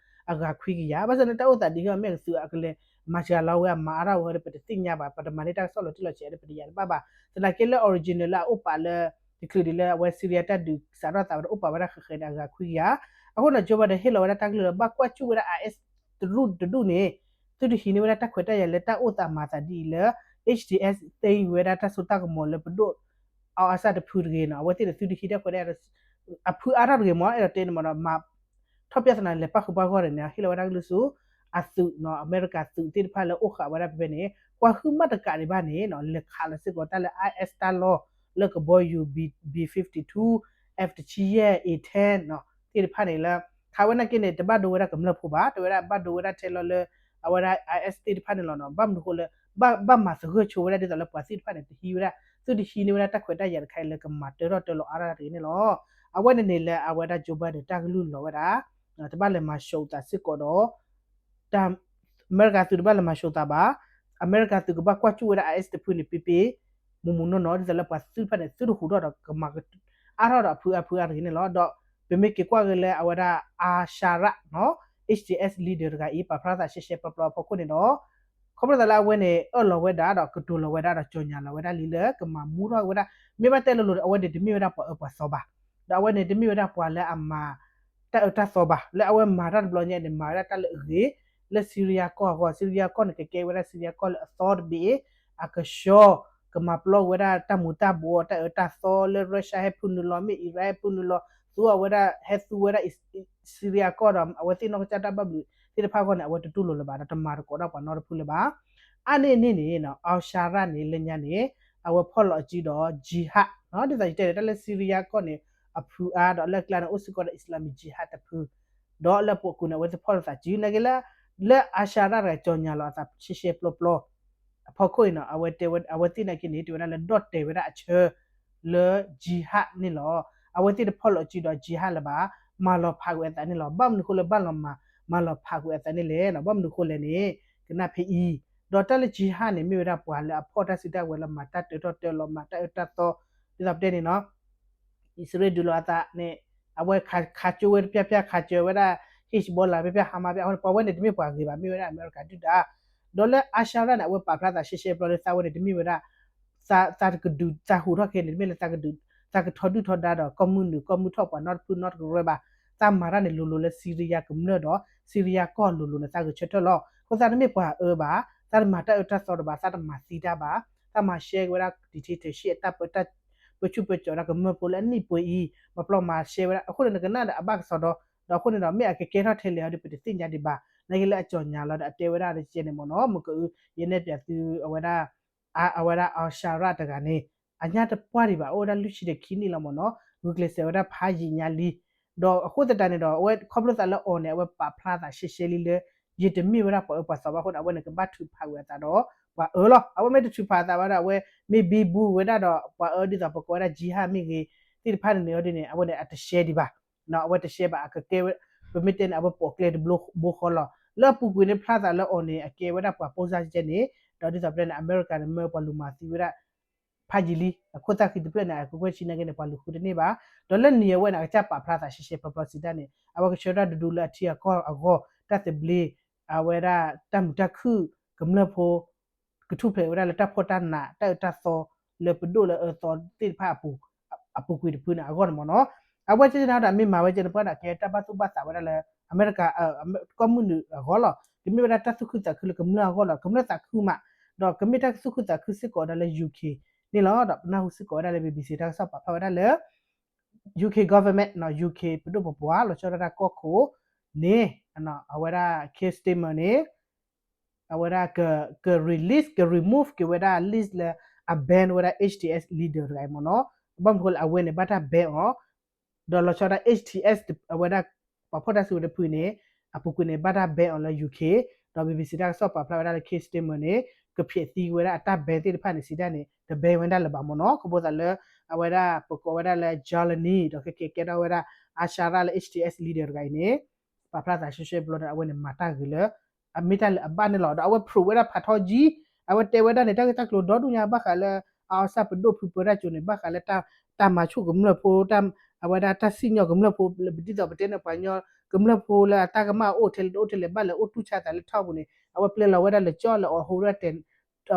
အဂၤခွံကယၤ, ဘၣ်ဆၣ်န့ၣ် တၢ်အိၣ်သးဒ်အံၤ မ့ၢ်ကသုးအကလဲၤမၤစှၤလီၤဝဲအမၤအါထီၣ်ဝဲဒီး ပတသ့ၣ်ညါဘၣ်, ပတမၤန့ၢ်တၢ်ကစီၣ်လီၤတံၢ်လီၤဆဲးဒီး ပတယာ်တဘၣ်ဘၣ်, သနာ်က့လၢ original လၢအအိၣ်ပာ်လၢ တချုးဒံးလၢအဝဲ Syria တၢ်ဒုးစးထီၣ်သးဝဲဒီး အိၣ်ပာ်ဝဲဒၣ်ဃဲးဃဲးန့ၣ် အဂၤခွံကယၤ, အဃိန့ၣ် Joe Biden ဟ့ၣ်လီၤဝဲဒၣ်တၢ်ကလုၢ်လၢ ဘၣ်ကွၢ်စူၣ်ဝဲဒၣ် IS တဒူၣ်တဒူၣ်န့ၣ် သုတဟံးန့ၢ်ဝဲဒၣ်တၢ်ခွဲးတၢ်ယာ်လၢတၢ်အိၣ်သးမၤသးဒ်အံၤလၢ H T S သ့ဝဲဒၣ်တၢ်စိတၢ်ကမီၤလၢပဒိၣ် Al-Assad တဖုတဂ့ၤနီၤ, အဝဲသ့ၣ်န့ၣ် သုတဟံးတၢ်ခွဲးတၢ်ယာ် အဖုအါထီၣ်တဂ့ၤမ့ၢ် အဲၣ်ဒိးတဲန့ၣ်မ့ၢ်ဒီး ထီၣ်ပြဿနာလဲၤပၣ်ဃုာ်ပှၤဂီၢ်န့ၣ် ဟ့ၣ်လီၤဝဲဒၣ်ကလုၢ်ဆူ အသုးနီၤ, အမဲရကၤသုးသ့ၣ်တဖၣ်လၢအိၣ်ဃာ်ဝဲဒၣ်ဖဲဖဲန့ၣ် ကွၢ်ဟုၣ်မးတကးဒံးဘၣ်န့ၣ်နီၤ, လဲၤခးလီၤစ့ၢ်ကီးတၢ်လၢ IS တၢ်လီၢ် လၢကဘီယူၤ B fifty-two, F တဆံယဲၢ်, A ten နီၤ, သ့ၣ်တဖၣ်န့ၣ်လၢ ခးဝဲနာ်က့န့ၣ် တဘၣ်ဒိဝဲဒၣ်ကမျၢၢ်ဖိဘၣ်, တဝဲဒၣ်ဘၣ်ဒိဝဲဒၣ်ထဲလီၤလၢ အဝဲဒၣ် IS သ့ၣ်တဖၣ်န့ၣ်လီၤနီၤ, ဘၣ်မနုၤဃိလၢ ဘၣ် ဘၣ်မၤသဂၢၢ်ဆိဝဲဒၣ်ဒ်သိးလၢပှၤသ့ၣ်တဖၣ်န့ၣ် တဟံးဝဲဒၣ်, သုတဟံးန့ၢ်ဝဲဒၣ်တၢ်ခွဲးတၢ်ယာ်တခါအံၤလၢကမၤတၢထီၣ်တၢလီၤအါထီၣ်တဂ့ၤန့ၣ်လီၤ. အဝဲန့ၣ်န့ၣ်လၢအဝဲဒၣ် Joe Biden တၢ်ကလုၢ်လီၤဝဲဒၣ်, တဘၣ်လဲၤမၤၡိးသးစ့ၢ်ကီးဒီး တၢ် အမဲရကၤသုးတဘၣ်လဲၤမၤၡိးသးဘၣ်, အမဲရကၤသုးကဘၣ်ကွၢ်စူၣ်ဝဲဒၣ် IS တဖုန့ၣ် ပ့ပ့ မုၢ်မုၢ်နီၢ်နီၢ် ဒ်သိးလၢပှၤသ့ၣ်တဖၣ်န့ၣ် သုတဟူးထီၣ်ဒီးကမၤ အါထီၣ်ဒီးအဖုအါဖုအါတဂ့ၤန့ၣ်လီၤ. ဒီးပမ့ၢ်က့ၤကွၢ်က့ၤလၢအဝဲဒၣ် Al-Sharaa နီၤ, H T S leader တဂၤအံၤ ပာ်ဖျါသးရှဲရှဲပျီပျီအဖီခိၣ်န့ၣ်ဒီး ခီဖျိသးလၢအဝဲန့ၣ် အၢၣ်လီၤဝဲဒၣ်ဒီးကတိၤလီၤဝဲဒၣ်ဒီး ကြေညာလီၤဝဲဒၣ်လံလၢကမၤမူထီၣ်ဝဲဒၣ်, မ့ၢ်ဘၣ်တဲလိၤလိၤဒီး အဝဲန့ၣ်တမ့ၢ်ဝဲဒၣ်ပှၤအၢပှၤသီဘၣ်, ဒီးအဝဲန့ၣ်တမ့ၢ်ဝဲဒၣ်ပှၤလၢအမၤ တၢ်အၢတၢ်သီဘၣ်, လၢအဝဲမၤတၢ်တဘျီညါန့ၣ် မၤဝဲဒၣ်တၢ်လၢအဂ့ၤ လၢ Syria ကီၢ်အဂီၢ်, Syria ကီၢ်န့ၣ် ကကဲဝဲဒၣ် Syria ကီၢ်လၢအသီတဘ့ၣ်, အကဆှီ ကမၤပျီဝဲဒၣ်တၢ်မူၤတၢ်ဘှီး တၢ်အၢတၢ်သီလၢ Russia ဟဲဖုနုာ်လီၤ မ့ၢ် Iran ဟဲဖုနုာ်လီၤ သူအဝဲဒၣ် ဟဲသူဝဲဒၣ် Syria ကီၢ်ဒီး အဝဲသ့ၣ်နီၢ်ကစၢ်တၢ်ဘၣ်ဘျုးသ့ၣ်တဖၣ်အဂီၢ်န့ၣ် အဝဲတတူၢ်လိာ်လၢၤဘၣ် ဒီးတမၤသကိးတၢ်ပှၤနီတဖုလၢၤဘၣ်. အါန့ၢ်န့ၣ်န့ၣ် al-Nusra န့ၣ် လၢညါန့ၣ် အဝဲဖီၣ်လီၤအစုဒီး jihad ဒ်သိးယတဲန့ၣ် တၢ်လၢ Syria ကီၢ်န့ၣ် အဖုအါ ဒီးလၢအကျါန့ၣ် အိၣ်စ့ၢ်ကီးဒီး Islamic Jihad တဖု ဒီးလၢအပူၤကွံာ်န့ၣ် အဝဲသ့ၣ်ဖီၣ်လိာ်သးစု နာ်က့လၢ လၢ al-Nusra တဂၤ ကၠီၣ်ညါလီၤအသးရှဲရှဲပျီပျီ အဖီခိၣ်အံၤန့ၣ် အဝဲတဲဝဲ အဝဲသ့ၣ်နာ်က့န့ၣ် တဲဝဲဒၣ်လၢဒီၣ်တဲာ်ဝဲဒၣ်အဆၢ လၢ jihad န့ၣ်လီၤ. အဝဲသ့ၣ်တဖီၣ်လိာ်စုဒီး jihad လၢၤဘၣ် မၤလီၤဖးကွံာ်အသးန့ၣ်လီၤ. ဘၣ်မနုၤဃိလၢဘၣ်လီၤမၤ မၤလီၤဖးကွံာ်အသးန့ၣ်လဲၣ်နီၤ ဘၣ်မနုၤဃိလဲၣ်န့ၣ် ကနၣ်ဖဲအံၤ ဒီးတၢ်လၢ jihad န့ၣ် မ့ၢ်ဝဲဒၣ်ပှၤလၢအဖီၣ်တၢ်စုတၢ်ဝဲၤလၢမၤတၢ်တၢထီၣ်တၢလီၤ မၤတၢ်အၢတၢ်သီ ဒ်သိးပတဲန့ၣ်နီၤ အံၣ်စရ့လးဒုးလိာ်အသးန့ၣ် အဝဲခးကၠိဝဲတပျၢ်ပျၢ် ခးကၠိဝဲဒၣ် Hezbollah ပျၢ်ပျၢ် Hamas ပျၢ် အဃိန့ၣ် ပှၤဝဲန့ၣ်တမ့ၢ်ပှၤဂ့ၤဘၣ် မ့ၢ်ဝဲဒၣ်အမဲရကၤဒုၣ်ဒါ ဒီးလၢ al-Nusra န့ၣ် အဝဲပာ်ဖျါသးရှဲရှဲပျီလၢသးဝဲန့ၣ် တမ့ၢ်ဝဲဒၣ် သး သးတကဒုး သးဟူးထီၣ်ခဲန့ၣ် တမ့ၢ်လၢသးကဒုး သးကထီဒုၣ်ထီဒါဒီး ကီၢ်မုၢ်နုာ် ကီၢ်မုၢ်ထီၣ်ပှၤနီတဖုနီတကရၢဘၣ်. သးမၤတၢ်န့ၣ်လိၤလိၤလၢ Syria ကမျၢၢ်ဒီး Syria ကီၢ်လိၤလိၤန့ၣ် သးဂဲၤဆၢထၢၣ်လီၤ. အဃိသတးတမ့ၢ်ပှၤအၢဘၣ်, သးတမၤတၢ်အၢတၢ်သီတဘၣ်, သးတမၤသံတၢ်ဘၣ်, သးမၤရှဲက့ၤဝဲဒၣ် dictatorship အတၢ်ပၢ တၢ်ပၢဆူၣ်ပၢစိးဒၣ်ကမျၢၢ်ဖိလၢအနံၣ်ပှဲၤအံၤ, မၤပျီမၤရှဲဝဲဒၣ်, အဃိန့ၣ် နကနၣ်ဒီးအဘၣ်ကစီဒီ, ဒီးအဃိန့ၣ်ဒီး မ့ၢ်အကကဲထီၣ်ထဲလဲၣ်အီၤဒီး ပတသ့ၣ်ညါဒံးဘၣ်. နာ်က့လၢအကၠီၣ်ညါလီၤဒီးအတဲဝဲဒၣ်တကဲန့ၣ်မ့ၢ်နီၤ, မ့ၢ်ကအု ယနဲၣ်ပၠးသု အဝဲဒၣ် အဝဲဒၣ် al-Nusra တဂၤန့ၣ် အညၣ်တပှၢ်ဒံးဘၣ်, အိၣ်ဝဲဒၣ်လွံၢ်ဆံဒီးခံနံၣ်လီၤမ့ၢ်နီၤ, ဂုာ်ကျဲးစၢးဝဲဒၣ်ဖးယံာ်ညါလံ. ဒီးအဃိသတးန့ၣ်ဒီး အဝဲခီဖျိသးလၢအီၤန့ၣ် အဝဲပာ်ဖျါသးရှဲရှဲလံလၢ ယတမ့ၢ်ဝဲဒၣ်ပှၤအၢပှၤသီဘၣ်အဃိန့ၣ် အဝဲန့ၣ်ကဘၣ်ထုးဖးကွံာ်အသးဒီးပှၤအၢလီၤ. အဝဲမ့ၢ်တထုးဖးအသးဘၣ်ဒီး အဝဲမ့ၢ်ဘံဘူဝဲဒၣ်ဒီးပှၤအၢဒ်သိးပကိးဝဲဒၣ် jihad မ့ၢ်ဂ့ၤ သ့ၣ်တဖၣ်န့ၣ်န့ၣ်အီၤဒ်န့ၣ် အဝဲန့ၣ်အတရှဲဒံးဘၣ်. အဝဲတရှဲဘၣ် အကကဲဝဲ ပမ့ၢ်တဲန့ၣ် အဝဲပိာ်ကျဲတဘိဃီလီၤ. လၢအပူၤကွံာ်န့ၣ်ဖျါသးလၢအီၤန့ၣ် အကဲဝဲဒၣ်ပှၤပိၢ်စၢ်ကဲန့ၣ်, ဒီးဒ်သိးပတဲန့ၣ် အမဲရကၤန့ၣ်မၢပှၤလူၤမၤသံဝဲဒၣ် ဖးယံာ်လံ. အခိၣ်သၣ်ဃံတဖျၢၣ်န့ၣ် အကကွဲၢ်ဆံနာ်က့န့ၣ် ပှၤလူၤဃုတန့ၢ်ဘၣ်. ဒီးလၢနံၤအဝဲန့ၣ် အကစၢ်ပာ်ဖျါသးရှဲရှဲပျီပျီစံးတၢ်န့ၣ် အဝဲကဆှၢတၢ်ဒူဒူလၢအထံအကီၢ်အဂီၢ် တၢ်သဘျ့ အဝဲဒၣ်တၢ်မုာ်တၢ်ခုၣ် ကမျၢၢ်ဖိ ကထူၣ်ဖျဲးဝဲဒၣ်လၢတၢ်ဖှီၣ်တၢ်နး တၢ်အၢတၢ်သီ လၢပဒိၣ်လၢအၢသီသ့ၣ်တဖၣ်အပူၤကွံာ်တဖုန့ၣ်အဂီၢ်န့ၣ်မ့ၢ်နီၤ. အဝဲကဲန့ၣ်ဒီး မ့ၢ်မၤဝဲကဲန့ၣ် ပှၤန့ၣ် ကဲတၢ်ဘၣ်သူၣ်ဘၣ်သးဝဲဒၣ်လၢ အမဲရကၤ ကီၢ်မုၢ်နုာ်အဂီၢ်လီၤ. ကမ့ၢ်ဝဲဒၣ်တၢ်သူၣ်ခုသးခုလၢကမျၢၢ်အဂီၢ်လီၤ. ကမျၢၢ်သးခုမး, ဒီးကမ့ၢ်တၢ်သူၣ်ခုသးခုစ့ၢ်ကီးဝဲဒၣ်လၢ UK န့ၣ်လီၤ. ဒီးပနၢ်ဟူစ့ၢ်ကီးဝဲဒၣ်လၢ BBC တၢ်ကစီၣ်ပာ်ဖျါဝဲဒၣ်လၢ UK government နီၤ UK ပဒိၣ်ပပှၢ် လီၤဆီဒၣ်တၢ်ကီၢ်ခိၣ်န့ၣ် အဝဲဒၣ် Keir Starmer န့ၣ် အဝဲဒၣ်က က release က remove က့ၤဝဲဒၣ် list လၢအ ban ဝဲဒၣ် HTS leader တဂၤအံၤမ့ၢ်နီၤ. ဘၣ်မနုၤဃိလၢအဝဲန့ၣ် ဘၣ်တၢ် ban အီၤ, ဒီးလီၤဆီဒၣ် HTS အဝဲဒၣ် ပှၤဖီၣ်တၢ်စုကဝဲၤတဖုန့ၣ် အပူၤကွံာ်န့ၣ် ဘၣ်တၢ် ban အီၤလၢ UK, ဒီး BBC တၢ်ကစီၣ်ပာ်ဖျါဝဲဒၣ်လၢ Keir Starmer န့ၣ် ကဖျဲးသံဝဲဒၣ်အတၢ် ban သ့ၣ်တဖၣ်န့ၣ် စံးတၢ်န့ၣ် တ ban ဝဲဒၣ်လၢၤဘၣ်မ့ၢ်နီၤ. ခီဖျိသးလၢ အဝဲဒၣ်ပကိးဝဲဒၣ်လၢ Jawlani ဒီးကကဲကဲထီၣ်ဝဲဒၣ် al-Nusra လၢ HTS leader တဂၤအံၤန့ၣ် ပာ်ဖျါသးရှဲရှဲပျီလီၤဒီး အဝဲန့ၣ်မၤတၢ်ဂ့ၤလၢ အမ့ၢ်တၢ်လၢအဘၣ်န့ၣ်လီၤ. ဒီးအဝဲ prove ဝဲဒၣ်ဖးထီကံ, အဝဲတဲဝဲဒၣ်န့ၣ် တၢ်ဂ့ၢ်တၢ်ကျိၤဒီဒူၣ်ညါဘၣ်ဃးလၢ အီၣ်စၢ်ပဒိၣ်ဖုပၢတၢ်ကၠိန့ၣ် ဘၣ်ဃးလၢ တၢ်မၤဆူၣ်ကမျၢၢ်ဖိ အဝဲဒၣ်တၢ်စံၣ်ညီၣ်ကမျၢၢ်ဖိ ဒ်သိးပတဲန့ၣ် ပှၤကညီကမျၢၢ်ဖိလၢအတၢ်ကမၣ်အိၣ်ထဲလဲၣ်တအိၣ်ထဲလဲၣ် ဘၣ်လဲၤအိၣ်တူၢ်ဆါသးလၢထီၣ်ပူၤန့ၣ် အဝဲပျဲလီၤဝဲဒၣ်လၢကၠီလၢအီၤဟိဝဲဒၣ်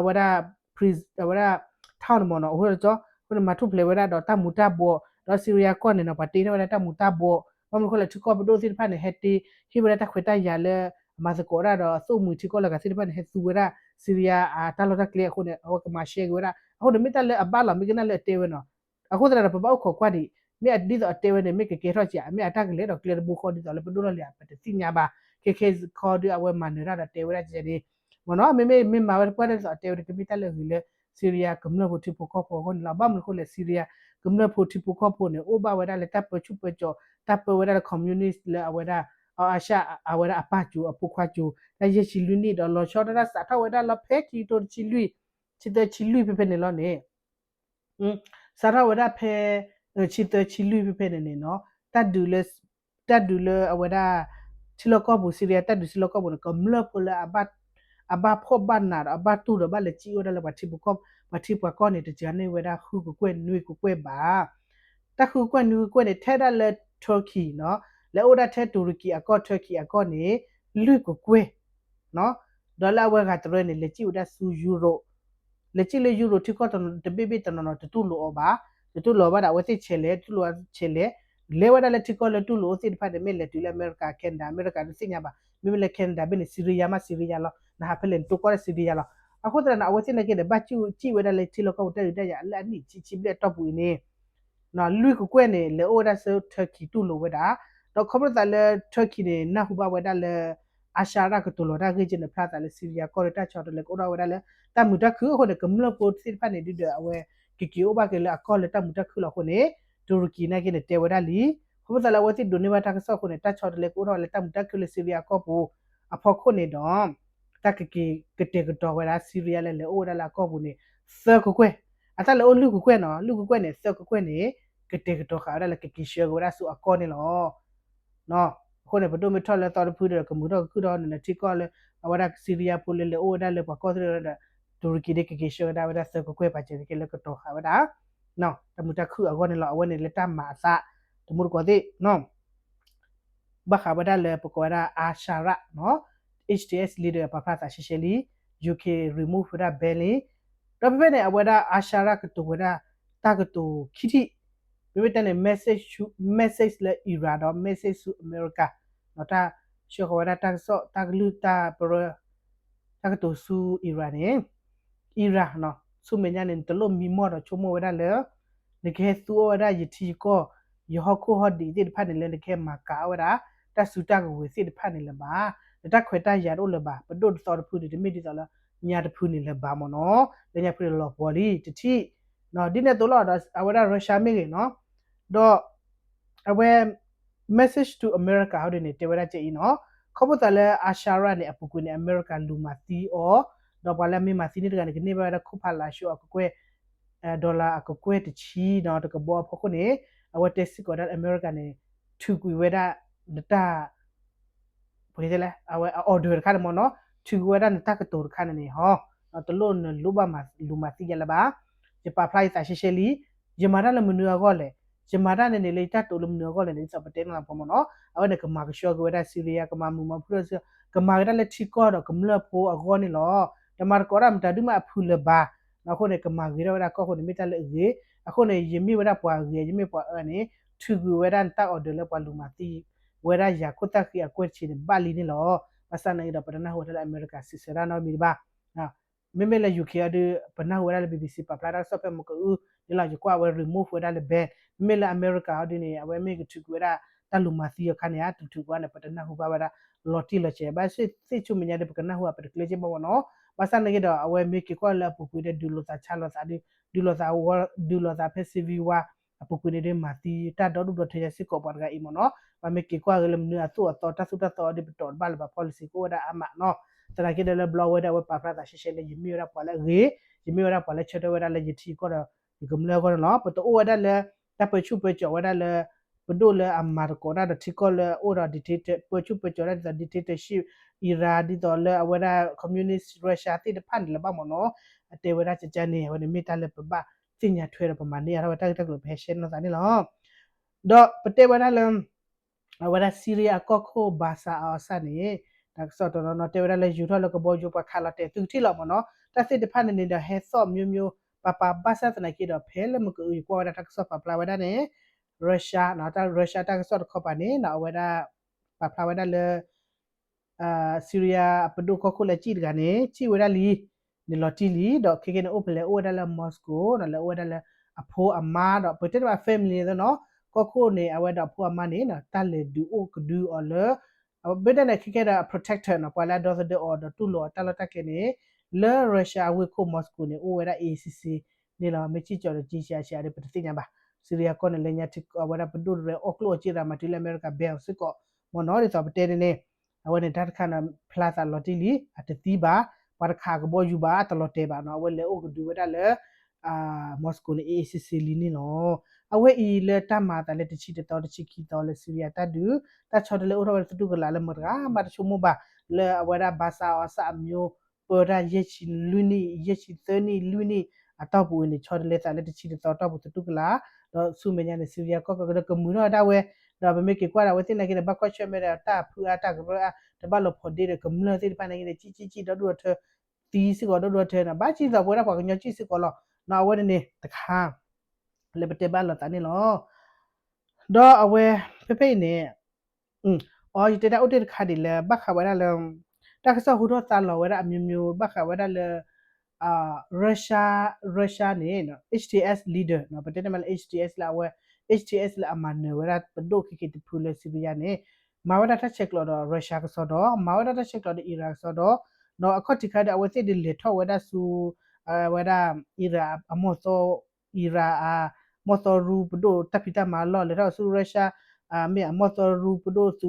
အဝဲဒၣ် အဝဲဒၣ် ထီၣ်န့ၣ်မ့ၢ်နီၤ အဃိဒီးကၠီ အဃိန့ၣ်မၤထူၣ်ဖျဲးဝဲဒၣ်ဒီးတၢ်မူၤတၢ်ဘှီး ဒီး Syria ကီၢ်န့ၣ်နီၤ ပှၤတ့ထီၣ်ဝဲဒၣ်တၢ်မူၤတၢ်ဘှီး ဘၣ်မနုၤဃိလဲၣ် ထံကီၢ်ပဒိၣ်သ့ၣ်တဖၣ်န့ၣ် ဟဲတ့ ဟ့ၣ်ဝဲဒၣ်တၢ်ခွဲးတၢ်ယာ်လၢ မၤသကိးဒၣ်ဒီး အသိၣ်မှံၤထံကီၢ်လၢကးသ့ၣ်တဖၣ်န့ၣ် ဟဲသူဝဲဒၣ် Syria အတၢ်လီၢ်တၢ်ကျဲအဃိန့ၣ် အဝဲကမၤရှဲက့ၤဝဲဒၣ် အဃိန့ၣ် မ့ၢ်တၢ်လၢအဘၣ်လီၤ မ့ၢ်ကနၣ်လၢအတဲဝဲနီၤ အဃိသတးဒီး ပဘၣ်အိၣ်ခိးကွၢ်ဒံး မ့ၢ်အဒ်သိးအတဲဝဲန့ၣ် မ့ၢ်ကကဲထီၣ်က့ၤ မ့ၢ်အတၢ်ကလဲၤဒီးကျဲတဘိဃီဒ်သိးလၢပဒိၣ်လီၢ်လံၤ ပတသ့ၣ်ညါဘၣ် ခဲခဲခီဒီးအဝဲမၤနၢၤတၢ်ဒီးတဲဝဲဒၣ်ကဲန့ၣ် မ့ၢ်နီၤ မ့မ့ၢ်မၤဝဲတပှၢ်ဒ်သိးအတဲဝဲန့ၣ် ကမ့ၢ်တၢ်လၢအဂ့ၤလၢ Syria ကမျၢၢ်ဖိထံဖိကီၢ်ဖိအဂီၢ်န့ၣ်လီၤ. ဘၣ်မနုၤအဃိလဲၣ် Syria ကမျၢၢ်ဖိထံဖိကီၢ်ဖိန့ၣ် အိၣ်ဘၣ်ဝဲဒၣ်လၢတၢ်ပၢဆူၣ်ပၢစိး တၢ်ပၢဝဲဒၣ်လၢ communist လၢအဝဲဒၣ် အါရှ အဝဲဒၣ်အပၢ်ကၠိအဖိခွါကၠိ တၢ်ယဲၢ်ဆံလွံၢ်နံၣ်ဒီးလီၤဆီဒၣ်တၢ်စးထီၣ်ဝဲဒၣ်လၢဖဲခံကထိတဆံလွံၢ် ဆံသၢဆံလွံၢ်ဖဲဖဲန့ၣ်လီၤန့ၣ် စးထီၣ်ဝဲဒၣ်ဖဲ ဆံသၢဆံလွံၢ်ဖဲဖဲန့ၣ်န့ၣ်နီၤ တၢ်ဒုးလၢ တၢ်ဒုးလၢအဝဲဒၣ် ထံလီၢ်ကီၢ်ပူၤ Syria တၢ်ဒုးထံလီၢ်ကီၢ်ပူၤန့ၣ် ကမျၢၢ်ဖိလၢ အဘၣ်ဖှီၣ်ဘၣ်နးဒီး အဘၣ်တူၢ်ဒီးဘၣ်လဲၤစံၣ်အိၣ်ဝဲဒၣ်လၢပှၤထံပူၤကီၢ် ပှၤထံပှၤကီၢ်န့ၣ် တစှၤန့ၢ်ဝဲဒၣ်ဃုကကွဲၢ်နွံကကွဲၢ်ဘၣ် တၢ်ဃုကကွဲၢ်နွံကကွဲၢ်န့ၣ် ထဲဒၣ်လၢ Turkey နီၤ လဲၤအိၣ်ဒၣ်ထဲတူၤရကံအကီၢ် Turkey အကီၢ်န့ၣ် လွံၢ်ကကွဲၢ် ဒီးလၢအဝဲဂၤတရၢန့ၣ် လဲၤစံၣ်ဝဲဒၣ်ဆူ Europe လဲၤစံၣ်လၢ Europe ထံကီၢ်တဘ့ၣ်ဘ့ၣ်တနီၤနီၤ တတူၢ်လိာ်အီၤဘၣ်, တတူၢ်လိာ်အီၤဘၣ်ဒီး အဝဲသ့ၣ်ဆဲးလဲၤ တတူၢ်လိာ်ဆဲးလဲၤ လဲၤဝဲဒၣ်လၢထံကီၢ်လၢတူၢ်လိာ်အိၣ်သ့ၣ်တဖၣ်န့ၣ် မ့ၢ်လဲၤတုၤလၢအမဲရကၤ Canada အမဲရကၤဒုးသ့ၣ်ညါဘၣ်, မ့မ့ၢ်လၢ Canada ဘ့ၣ်န့ၣ် Syria မး Syria လီၤ, နဟးဖဲလဲၣ်နတိၢ်ကီၢ်လၢ Syria လီၤ, အဃိသတးန့ၣ် အဝဲသ့ၣ်နာ်က့ဒီး ဘၣ်စံၣ်ဝဲဒၣ်လၢထံလီၢ်ကီၢ်ပူၤတၢ်ဒုးတၢ်ယၤလၢအနံၣ်ဆံဆံဘျဲၣ်အတီၢ်ပူၤအံၤန့ၣ် လွံၢ်ကကွဲၢ်န့ၣ် လဲၤအိၣ်ဝဲဒၣ်ဆူ Turkey တူၢ်လိာ်ဝဲဒၣ်, ဒီးခီဖျိသးလၢ Turkey န့ၣ် နၢ်ဟူဘၣ်ဝဲဒၣ်လၢ အၤၡါရၣ်ကတိၤလီၤတၢ်ဂ့ၢ်ကဲန့ၣ် ဖျါသးလၢ Syria ကီၢ်လၢတၢ်ဆီတလဲကအိၣ်ထီၣ်ဝဲဒၣ်လၢ တၢ်မုာ်တၢ်ခုၣ်အဃိန့ၣ် ကမျၢၢ်ဖိသ့ၣ်တဖၣ်န့ၣ် ဒုဒီးအဝဲ ကက့ၤအိၣ်ဘၣ်က့ၤလၢအကီၢ်လၢတၢ်မုာ်တၢ်ခုၣ်လီၤအဃိန့ၣ် တူရကံနာ်က့န့ၣ် တဲဝဲဒၣ်လံ. ခီဖျိသးလၢအဝဲသ့ၣ်ဒိးန့ၢ်ဘၣ်တၢ်ကစီၣ်အဃိန့ၣ် တၢ်ဆီတလဲကအိၣ်ထီၣ်ဝဲလၢတၢ်မုာ်တၢ်ခုၣ်လၢ Syria ကီၢ်ပူၤအဖီခိၣ်န့ၣ်ဒီး တၢ်ကက့ၤကတဲာ်ကတီၤဝဲဒၣ် Syria လၢလဲၤအိၣ်ဝဲဒၣ်လၢအကီၢ်ပူၤန့ၣ် သၢကကွဲၢ်, အတၢ်လဲၤအိၣ်လွံၢ်ကကွဲၢ်နီၤ, လွံၢ်ကကွဲၢ်န့ၣ် သၢကကွဲၢ်န့ၣ် ကတဲာ်ကတီၤဃာ်ဝဲဒၣ်လၢကက့ၤဆှၢက့ၤဝဲဒၣ်ဆူအကီၢ်န့ၣ်လီၤ. အဃိန့ၣ် ပဒိၣ်မ့ၢ်ထီၣ်လၢသီတဖုဒီး ကမုာ်ထီၣ်ကခုၣ်ထီၣ်န့ၣ် ထံကီၢ်လၢ အဝဲဒၣ် Syria ဖိလၢလဲၤအိၣ်ဝဲဒၣ်လၢပှၤကီၢ်သ့ၣ်ဒီး တူရကံဒ်ကက့ၤဆှၢကဒါဝဲဒၣ်သၢကကွဲၢ် ပာ်စၢၤက့ၤလၢကတီၤဃာ်ဝဲဒၣ် တၢ်မုာ်တၢ်ခုၣ်အဂီၢ်န့ၣ်လီၤ. အဝဲန့ၣ်လၢတၢ်မၤအသး တမူတကိးသ့ၣ် ဘၣ်ဃးဝဲဒၣ်လၢပကိးဝဲဒၣ် အၤၡါရၣ် H T S leader ပာ်ဖျါသးရှဲရှဲလံ UK remove ဝဲဒၣ် ban လံ. ဒီးဖဲဖဲန့ၣ် အဝဲဒၣ်အၤၡါရၣ်ကတိၤဝဲဒၣ် တၢ်ကတိၤခံထံၣ်, မ့မ့ၢ်တဲန့ၣ် message ဆူ message လၢ Iran ဒီး message ဆူ America ဒီးတၢ်ဆှၢဃီၤဝဲဒၣ်တၢ်ကစီၣ်တၢ်ကလုၢ်တၢ်ပရၢ တၢ်ကတိၤဆူ Iran န့ၣ် Iran ဆူမဲာ်ညါန့ၣ် နတလိၣ်မံမီၢ်ဒီးဆိကမိၣ်ဝဲဒၣ်လၢ နကဟဲသူအီၣ်ဝဲဒၣ်ယထံယကီၢ် ယဟီၣ်ခိၣ်ဟီၣ်ဒံးသ့ၣ်တဖၣ်န့ၣ်လၢ နကဟဲမၤကၤအီၣ်ဝဲဒၣ် တၢ်စုတၢ်ကဝဲၤသ့ၣ်တဖၣ်န့ၣ်လၢၤဘၣ်. နတၢ်ခွဲးတၢ်ယာ်တအိၣ်လၢၤဘၣ်. ပဒိၣ်တသီတဖုန့ၣ် တမ့ၢ်ဒ်သိးလၢ ညါတဖုန့ၣ်လၢၤဘၣ်မ့ၢ်နီၤ. လၢညါဖုန့ၣ်လီၤပှီၤလံ တထံၣ် ဒ်န့ၣ်အသိးလီၤဒီး အဝဲဒၣ် Russia မ့ၢ်ဂ့ၤနီၤ ဒီး အဝဲ message to America ဟီဒ်န့ၣ် တဲဝဲဒၣ်ကဲအံၤနီၤ, ခီဖျိသးလၢအၤၡါရၣ်န့ၣ် အပူၤကွံာ်န့ၣ် အမဲရကၤလူၤမၤသံအီၤ, ဒီးပှၤလၢအမ့ၢ်မၤသံန့ၣ်တဂၤန့ၣ် ကန့ၢ်ဘၣ်ဝဲဒၣ်ခိၣ်ဖးလၤဆူအကကွဲၢ် dollar အကကွဲၢ်တဆံနီၤ တကဘီအဖီခိၣ်န့ၣ် အဝဲတဲစ့ၢ်ကီးဒၣ်လၢအမဲရကၤန့ၣ် ထုးကွံာ်ဝဲဒၣ် နတၢ် ပကတဲလဲၣ် အဝဲအ order တခါန့ၣ်မ့ၢ်နီၤ, ထုးကွံာ်ဝဲဒၣ်နတၢ်ကတိၤတခါန့ၣ်န့ၣ် ဟီ တလိၣ်နလိၣ်ဘၣ်မၤလူၤမၤသံယၤလၢၤဘၣ်. ယပာ်ဖျါယသးရှဲရှဲလံ, ယမၤတၢ်လၢမနုၤအဂီၢ်လဲၣ်, ယမၤတၢ်န့ၣ်န့ၣ်လၢယတၢ်တိာ်လၢမနုၤအဂီၢ်လဲၣ်န့ၣ် ဒ်သိးပတဲန့ၣ်လီၤဖီမ့ၢ်နီၤ, အဝဲန့ၣ်ကမၤကဆှီက့ၤဝဲဒၣ် Syria ကမၤမုာ်မၤဖုၣ်ထီၣ်စ့ၢ်ကီး ကမၤက့ၤတၢ်လၢထံကီၢ်ဒီးကမျၢၢ်ဖိအဂီၢ်န့ၣ်လီၤ. တမၤသကိးတၢ်မတၤဒုမးအဖုၣ်လၢၤဘၣ်. အဃိန့ၣ် ကမၤဂ့ၤထီၣ်ဝဲဒၣ်ကီၢ်အဃိန့ၣ် မ့ၢ်တၢ်လၢအဂ့ၤ, အဃိန့ၣ် ယမ့ၢ်ဝဲဒၣ်ပှၤဂ့ၤ ယမ့ၢ်ပှၤအၢန့ၣ် ထုးကွံာ်ဝဲဒၣ်နတၢ် order လၢပှၤလူၤမၤသံ ဝဲဒၣ်ယၤခိၣ်သၣ်ဃံအကွဲၢ်တဆံန့ၣ် ဘၣ်လံန့ၣ်လီၤ. ဘၣ်ဆၣ်သနာ်က့ဒီး ပတနၢ်ဟူဝဲဒၣ်လၢအမဲရကၤစံးဆၢတၢ်နီတမံၤဘၣ်. မ့မ့ၢ်လၢ UK အီၤဒုး ပနၢ်ဟူဝဲဒၣ်လၢ BBC ပာ်ဖျါတၢ်ကစီၣ်ဖဲမုၢ်ကအုန့ၣ်လီၤ ယကွၢ်အဝဲ remove ဝဲဒၣ်လၢ ban. မ့မ့ၢ်လၢအမဲရကၤအီၤဒုးန့ၣ် အဝဲမ့ၢ်ကထုးကွံာ်ဝဲဒၣ်တၢ်လူၤမၤသံအခါန့ၣ် တထုးကွံာ်ဝဲန့ၣ် ပတနၢ်ဟူဘၣ်ဝဲဒၣ်လီၤတံၢ်လီၤဆဲး ဘၣ်ဆၣ်သ့ၣ်ဆူမဲာ်ညါဒီး ပကနၢ်ဟူဘၣ် ပတကျဲက့ဘၣ်မ့ၢ်နီၤ. ဘၣ်ဆၣ်သနာ်က့ဒီး အဝဲမ့ၢ်က့ၤကွၢ်လၢအပူၤကွံာ်ဒီး ဒုးလိာ်သးဆါလိာ်သးဒီး ဒုးလိာ်သးဝီ ဒုးလိာ်သးဖဲ civil war အပူၤကွံာ်န့ၣ်ဒီး မၤသံတၢ်ဒီဒူၣ်ဒီထၢယၤစ့ၢ်ကီးပှၤတဂၤအံၤမ့ၢ်နီၤ. ပမ့ၢ်က့ၤကွၢ်ဂ့ၤလၢမနုၤအသိးအသီ တၢ်သိၣ်တၢ်သီအီၤဒီး ပတီၢ်တဘၣ်လၢၤဘၣ် policy ကအိၣ်ဝဲဒၣ်အါမးနီၤ. သနာ်က့ဒီးလၢဘျီဝဲဒီး အဝဲပာ်ဖျါသးရှဲရှဲလၢ ယမ့ၢ်ဝဲဒၣ်ပှၤလၢအဂ့ၤ, ယမ့ၢ်ဝဲဒၣ်ပှၤလၢဆၢထၢၣ်ဝဲဒၣ်လၢယထံယကီၢ်ဒီး ယကမျၢၢ်အဂီၢ်န့ၣ်လီၤ. ပတအိၣ်ဝဲဒၣ်လၢ တၢ်ပၢဆူၣ်ပၢစိးဝဲဒၣ်လၢ ပဒိၣ်လၢအမၤသကိးတၢ်ဒီးထံကီၢ်လၢအအိၣ်ဒီး dictator ပၢဆူၣ်ပၢစိးဒၣ်ဒ်သိး dictatorship Iran ဒ်သိးလၢအဝဲဒၣ် communist Russia သ့ၣ်တဖၣ်န့ၣ်လၢၤဘၣ်မ့ၢ်နီၤ. အတဲဝဲဒၣ်ကကန့ၣ် အဝဲန့ၣ်မ့ၢ်တၢ်လၢပဘၣ်သ့ၣ်ညါထွဲဒီးပမၤန့ၢ်အါထီၣ်ဝဲတၢ်ဂ့ၢ်တၢ်ကျိၤ ပဟဲရှဲနီၢ်သးန့ၣ်လီၤ. ဒီးပတဲဝဲဒၣ်လၢ အဝဲဒၣ် Syria အကီၢ်ခိၣ် Bashar al-Assad န့ၣ် တၢ်ကစီၣ်တနီၤနီၤ တဲဝဲဒၣ်လၢယူၤထီၣ်လၢကဘီယူၤ ပှၤခးလီၤတဲာ်သုကထံၣ်လီၤမ့ၢ်နီၤ. တၢ်သ့ၣ်တဖၣ်န့ၣ်န့ၣ်ဒီး ဟဲသီၣ်မျိုးမျိုး ပၤပၤ ဘၣ်ဆၣ်သနာ်က့ဒီး ဖဲလၢမုၢ်ကအု ယကွၢ်ဝဲဒၣ်တၢ်ကစီၣ်ပာ်ဖျါဝဲဒၣ်န့ၣ် Russia တၢ် Russia တၢ်ကစီၣ်တခီပၤန့ၣ် အဝဲဒၣ် ပာ်ဖျါဝဲဒၣ်လၢ Syria အပဒိၣ်ကီၢ်ခိၣ်လၢအစံၣ်တဂၤန့ၣ် စံၣ်ဝဲဒၣ်လံ န့ၣ်လီၤတံၢ်လံ ဒီးခဲကဲန့ၣ်အိၣ်ဖဲလဲၣ် အိၣ်ဝဲဒၣ်လၢ Moscow ဒီးလဲၤအိၣ်ဝဲဒၣ်လၢအဖိအမါ ဒီးပတဲတဘၣ် family န့ၣ်နီၤ ကီၢ်ခိၣ်န့ၣ် အဝဲဒီးအဖိအမါန့ၣ် တၢ်လဲၤဒုးအိၣ်ကဒုအီၤလၢ အဝဲဘၣ်ဒၣ်န့ၣ် ခဲကဲဒီး protector နီၤ ပှၤလၢအဒီသဒၢအီၤဒီးတူၢ်လိာ်အီၤတၢ်လီၢ်တၢ်ကျဲန့ၣ် လၢ Russia အဝ့ၢ်ခိၣ် Moscow န့ၣ် အိၣ်ဝဲဒၣ် A C C န့ၣ်လီၤ. မ့ၢ်စံၣ်ကၠီၤဒီးကၠံဆံးအါဆံးအါဒီး ပတသ့ၣ်ညါဘၣ်. Syria ကီၢ်န့ၣ် လၢညါထံအဝဲဒၣ်ပဒိၣ်တရၢအီၣ်ကျိၣ်အီၣ်စ့ရၤမၤတုၤလၢအမဲရကၤ ban အီၤစ့ၢ်ကီးမ့ၢ်နီၤ ဒ်သိးပတဲန့ၣ်န့ၣ် အဝဲန့ၣ်တၢ်တခါန့ၣ် ဖျါသးလီၤတံၢ်လံ အတသံဘၣ် ပှၤတခးကဘီယူၤဘၣ် အတလီၤတဲာ်ဘၣ်နီၤ အဝဲလဲၤအိၣ်ကဒုဝဲဒၣ်လၢ Moscow န့ၣ် A C C လံန့ၣ်လီၤ. အဝဲအံၤလၢတၢ်မၤအသးလၢတဆံတသီ တဆံခံသီလၢ Syria တၢ်ဒုး တၢ်ဆီတလဲအိၣ်ထီၣ်ဝဲဒၣ်သတူၢ်ကလာ်လၢမတၤတဂၤမးတဆိကမိၣ်ဘၣ် လၢအဝဲဒၣ် Bashar al-Assad အမျိုး ပၢတၢ်ယဲၢ်ဆံလွံၢ်နံၣ် ယဲၢ်ဆံသၢနံၣ်လွံၢ်နံၣ် အတီၢ်ပူၤအံၤန့ၣ် ဆီတလဲသးလၢတဆံတသီတီၢ်ပူၤသတူၢ်ကလာ် ဒီးဆူမဲာ်ညါန့ၣ် Syria ကီၢ်ကဒီးကမုာ်ထီၣ်ဝဲဒၣ်ဝဲ ဒီးပမ့ၢ်က့ၤကွၢ်ဒီး အဝဲသ့ၣ်နာ်က့ဒီး ဘၣ်ကွၢ်ဆၢၣ်မဲာ်ဒီး တၢ်အဖုအါတၢ်ကရၢအါ တဘၣ်လိာ်ဖိးဒ့ဒီး ကမျၢၢ်သ့ၣ်တဖၣ်နာ်က့ဒီး စံၣ်စံၣ်စံၣ် ဒီဒူၣ်ဒီထၢ သံစ့ၢ်ကီးဒီဒူၣ်ဒီထၢန့ၣ် ဘၣ်စံၣ်သိးပဝဲဒၣ်ပှၤကညီစံၣ်စ့ၢ်ကီးလီၤ. နီၤ အဝဲန့ၣ်န့ၣ်တခါ လၢပတဲဘၣ်လိာ်သးန့ၣ်လီၤ. ဒီးအဝဲ ဖဲဖဲအံၤန့ၣ် အီ ယတဲတၢ်အိၣ်တ့ၢ်တခါဒ်လဲၣ် ဘၣ်ဃးဝဲဒၣ်လၢ တၢ်ကစီၣ်ဟူထီၣ်သါလီၤဝဲဒၣ်အမျိုးမျိုး ဘၣ်ဃးဝဲဒၣ်လၢ Russia, Russia န့ၣ် H T S leader ပတဲန့ၣ်မးလၢ H T S လၢအဝဲ H T S လၢအမၤနၢၤဝဲဒၣ်ပဒိၣ်ခဲက့ၤတဖုလၢ Syria န့ၣ် မၤဝဲဒၣ်တၢ်ဆဲးကျိးဒီး Russia ကစီဒီ, မၤဝဲဒၣ်တၢ်ဆဲးကျိးဒီး Iran ကစီဒီ, ဒီးအခီၣ်ထံးခါဒီး အဝဲသ့ၣ်ဒုးလဲၤထီၣ်ဝဲဒၣ်ဆူ အဝဲဒၣ် Iran အမီၢ်သီ Iran အမီၢ်သီရူပဒိၣ်တၢ်ဖံးတၢ်မၤလီၢ် လဲၤထီၣ်ဆူ Russia မ့ၢ်အမီၢ်သီရူပဒိၣ် သု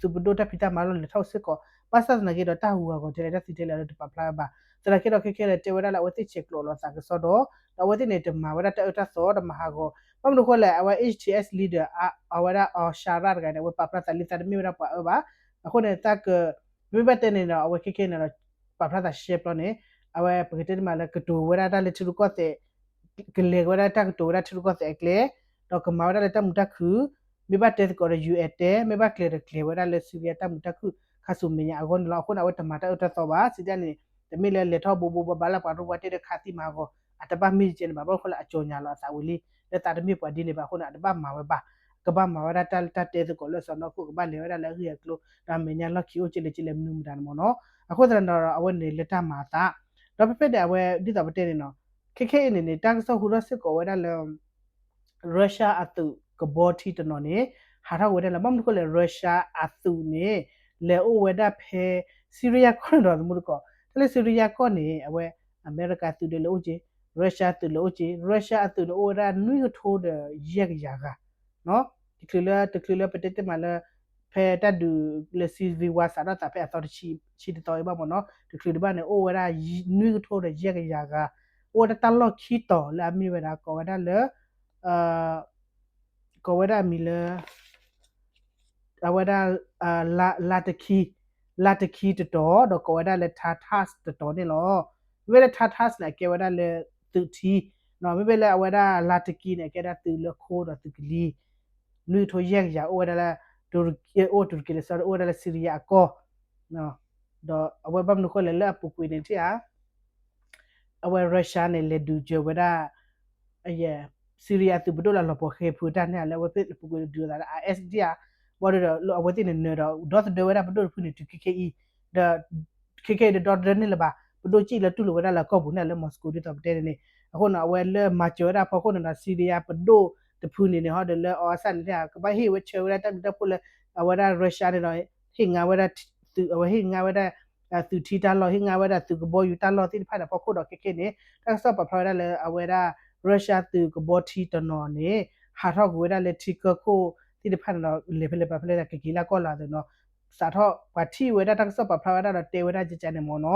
းပဒိၣ်တၢ်ဖံးတၢ်မၤလီၢ် လဲၤထီၣ်စ့ၢ်ကီး, ဘၣ်ဆၣ်သနာ်က့ဒီး တၢ်ဟူးဂဲၤဂီၤထဲလဲၣ် တၢ်သံထဲလဲၣ်ဒီးတပာ်ဖျါဝဲဘၣ်. သနာ်က့ဒီးခဲခဲဒီး တဲဝဲဒၣ်လၢအဝဲသ့ၣ်ဆဲးကျိးလိာ်သးကစီဒီ, ဒီးအဝဲသ့ၣ်န့ၣ် တမၤဝဲဒၣ်တၢ်အၢတၢ်သီ တမၤဟးဂီၤ, ဘၣ်မနုၤဃိလဲၣ် အဝဲ H T S leader အဝဲဒၣ် Al-Sharaa တဂၤန့ၣ် အဝဲပာ်ဖျါသးလံသးတမ့ၢ်ဝဲဒၣ်ပှၤအၢဘၣ်. အဃိန့ၣ် တၢ်က မ့ၢ်ဘၣ်တဲန့ၣ်ဒီး အဝဲခဲခဲန့ၣ်ဒီး ပာ်ဖျါသးရှဲပျီန့ၣ် အဝဲပကတဲတမးလၢကတိၤဝဲဒၣ်တၢ်လၢထံရူၢ်ကီၢ်သဲး ကလဲၤဝဲဒၣ်တၢ်ကတိၤဝဲဒၣ်ထံရူၢ်ကီၢ်သဲးအကျဲ, ဒီးကမၤဝဲဒၣ်လၢတၢ်မုာ်တၢ်ခုၣ်, မ့ၢ်ဘၣ်တဲသကိးဒီး ယူၢ်အဲၣ် တဲ, မ့ၢ်ဘၣ်ကျဲၤဒီးကျဲၤဝဲဒၣ်လၢ Syria တၢ်မုာ်တၢ်ခုၣ် ခါဆူမဲာ်ညါအဂီၢ်န့ၣ်လီၤ. အဃိန့ၣ် အဝဲတမၤတၢ်အၢတၢ်သီဘၣ်, စံးဒ်န့ၣ် တမ့ၢ်လၢလဲၤထီၣ်ဘိးဘိးဘၣ်ဘၣ်လၢပှၤရိၣ်ဝါတဲဒီးခးသံမၤဟးဂီၤ, အတဘၣ်မ့ၢ်ကဲန့ၣ်ဘၣ်, ဘၣ်မနုၤဃိလဲၣ် အကြော်ငြာလီၤအသးဝံၤလံ, လၢသးတမ့ၢ်ပှၤဒ်န့ၣ်ဘၣ်အဃိန့ၣ် အတဘၣ်မၤဝဲဘၣ်, ကဘၣ်မၤဝဲဒၣ်တၢ်လၢတၢ်တဲသကိးလၢစီၤနီၢ်ခိၣ် ကဘၣ်လဲၤဝဲဒၣ်လၢအဂ့ၢ်အကျိၤ ဒီးအမဲာ်ညါလီၢ်ခံအိၣ်က့လၢက့လၢမနုၤမတၤန့ၣ်မ့ၢ်နီၤ. အဃိသတးဒီး အဝဲန့ၣ်လၢတၢ်မၤအသး, ဒီးဖဲဖဲန့ၣ် အဝဲဒ်သိးပတဲန့ၣ်နီၤ, ခဲခဲအံၤန့ၣ်န့ၣ် တၢ်ကစီၣ်ဟူထီၣ်စ့ၢ်ကီးဝဲဒၣ်လၢ Russia အသုးကဘီထံတနီၤန့ၣ် ဟးထီၣ်က့ၤဝဲဒၣ်လၢ ဘၣ်မနုၤဃိလဲၣ် Russia အသုးန့ၣ် လဲၤအိၣ်ဝဲဒၣ်ဖဲ Syria ကီၢ်န့ၣ်ဒီး သမူတကိး တၢ်လၢ Syria ကီၢ်န့ၣ် အဝဲ အမဲရကၤသုးဒီးလဲၤအိၣ်က့, Russia သုးလဲၤအိၣ်က့, Russia အသုးန့ၣ်အိၣ်ဝဲဒၣ်နွံကထိဒီးယဲၢ်ကယၤဂၤ တချုးလၢ တချုးလၢပတဲတ့ၢ်မးလၢ ဖဲတၢ်ဒုးလၢ civil war စးထီၣ်သးဖဲအသီတဆံ ဆံတသီအံၤဘၣ်မ့ၢ်နီၤ, တချုးဒံးဘၣ်န့ၣ် အိၣ်ဝဲဒၣ်နွံကထိဒီးယဲၢ်ကယၤဂၤ, အိၣ်ဝဲဒၣ်တၢ်လီၢ်ခံတီၤလၢအမ့ၢ်ဝဲဒၣ် ကိးဝဲဒၣ်လၢ ကိးဝဲဒၣ်အမံၤလၢ အဝဲဒၣ် လါတခံ, လါတခံတတီၤ ဒီးကိးဝဲဒၣ်လၢ Tartars တတီၤန့ၣ်လီၤ. မ့မ့ၢ်လၢ Tartars န့ၣ် အကဲဝဲဒၣ်လၢသုးထံ, မ့မ့ၢ်လၢအဝဲဒၣ်လါတခံန့ၣ် အကဲဒၣ်သုးလၢခိဒီးသုးကလံၤ, နွံကထိယဲၢ်ကယၤ အိၣ်ဝဲဒၣ်လၢ အိၣ်တူရကံ လၢ Syria အကီၢ်, ဒီးအဝဲဘၣ်မနုၤဃိလဲၣ်လၢအပူၤကွံာ်န့ၣ်ထံၣ်ဧါ အဝဲ Russia န့ၣ် လဲၤဒုးစၢၤဝဲဒၣ် Syria အသုးပဒိၣ်လၢအလီၤပှီၤဃဲၤဖုးတၢ်န့ၣ်ဧါ လၢအဝဲသ့ၣ်ပူၤကွံာ်ဒုးလိာ်သးလၢ IS ဒ်ဧါ, ဘၣ်ဒီးအဝဲသ့ၣ်န့ၣ်နၢၤဒီး ဒီသဒၢဝဲဒၣ်ပဒိၣ်တဖုန့ၣ် တုၤခဲခဲအံၤ, ဒီး ခဲခဲအံၤဒီးဒီသဒၢန့ၣ်လၢၤဘၣ်, ပဒိၣ်စံၣ်လၢတူၢ်လိာ်ဝဲဒၣ်လၢအကီၢ်ပူၤန့ၣ်လၢ Moscow ဒ်သိးပတဲန့ၣ်န့ၣ်, အဃိန့ၣ် အဝဲလၢမၤစၢၤဝဲဒၣ်ဖီခိၣ်န့ၣ်ဒီး Syria ပဒိၣ်တဖုန့ၣ်န့ၣ် ဟီဒီးလၢအီအဆၣ်န့ၣ် ကဘၣ်ဟ့ၣ်ဝဲဆၢဝဲဒၣ်တၢ်ဘျုးတၢ်ဖှိၣ်လၢ အဝဲဒၣ် Russia န့ၣ်ဒီး ဟ့ၣ်ငါဝဲဒၣ် သုး အဝဲဟ့ၣ်ငါဝဲဒၣ် သုးထံတၢ်လီၢ် ဟ့ၣ်ငါဝဲဒၣ်သုးကဘီယူၤတၢ်လီၢ်သ့ၣ်တဖၣ်န့ၣ် ဖီခိၣ်ဒီးခဲခဲန့ၣ် တၢ်ကစီၣ်ပာ်ဖျါဝဲဒၣ်လၢအဝဲဒၣ် Russia သုးကဘီထံတနီၤန့ၣ် ဟးထီၣ်ကွံာ်ဝဲဒၣ်လၢထံကၢခိၣ်သ့ၣ်တဖၣ်န့ၣ်ဒီး လဲၤဖဲလဲၣ်ပာ်ဖဲလဲၣ် ကက့ၤလၢကီၢ်လီၤသ့ၣ်နီၤ, စးထီၣ်ပှၤထံၣ်ဝဲဒၣ်တၢ်ကစီၣ်ပာ်ဖျါဝဲဒၣ်ဒီးတဲဝဲဒၣ်ကကန့ၣ်မ့ၢ်နီၤ,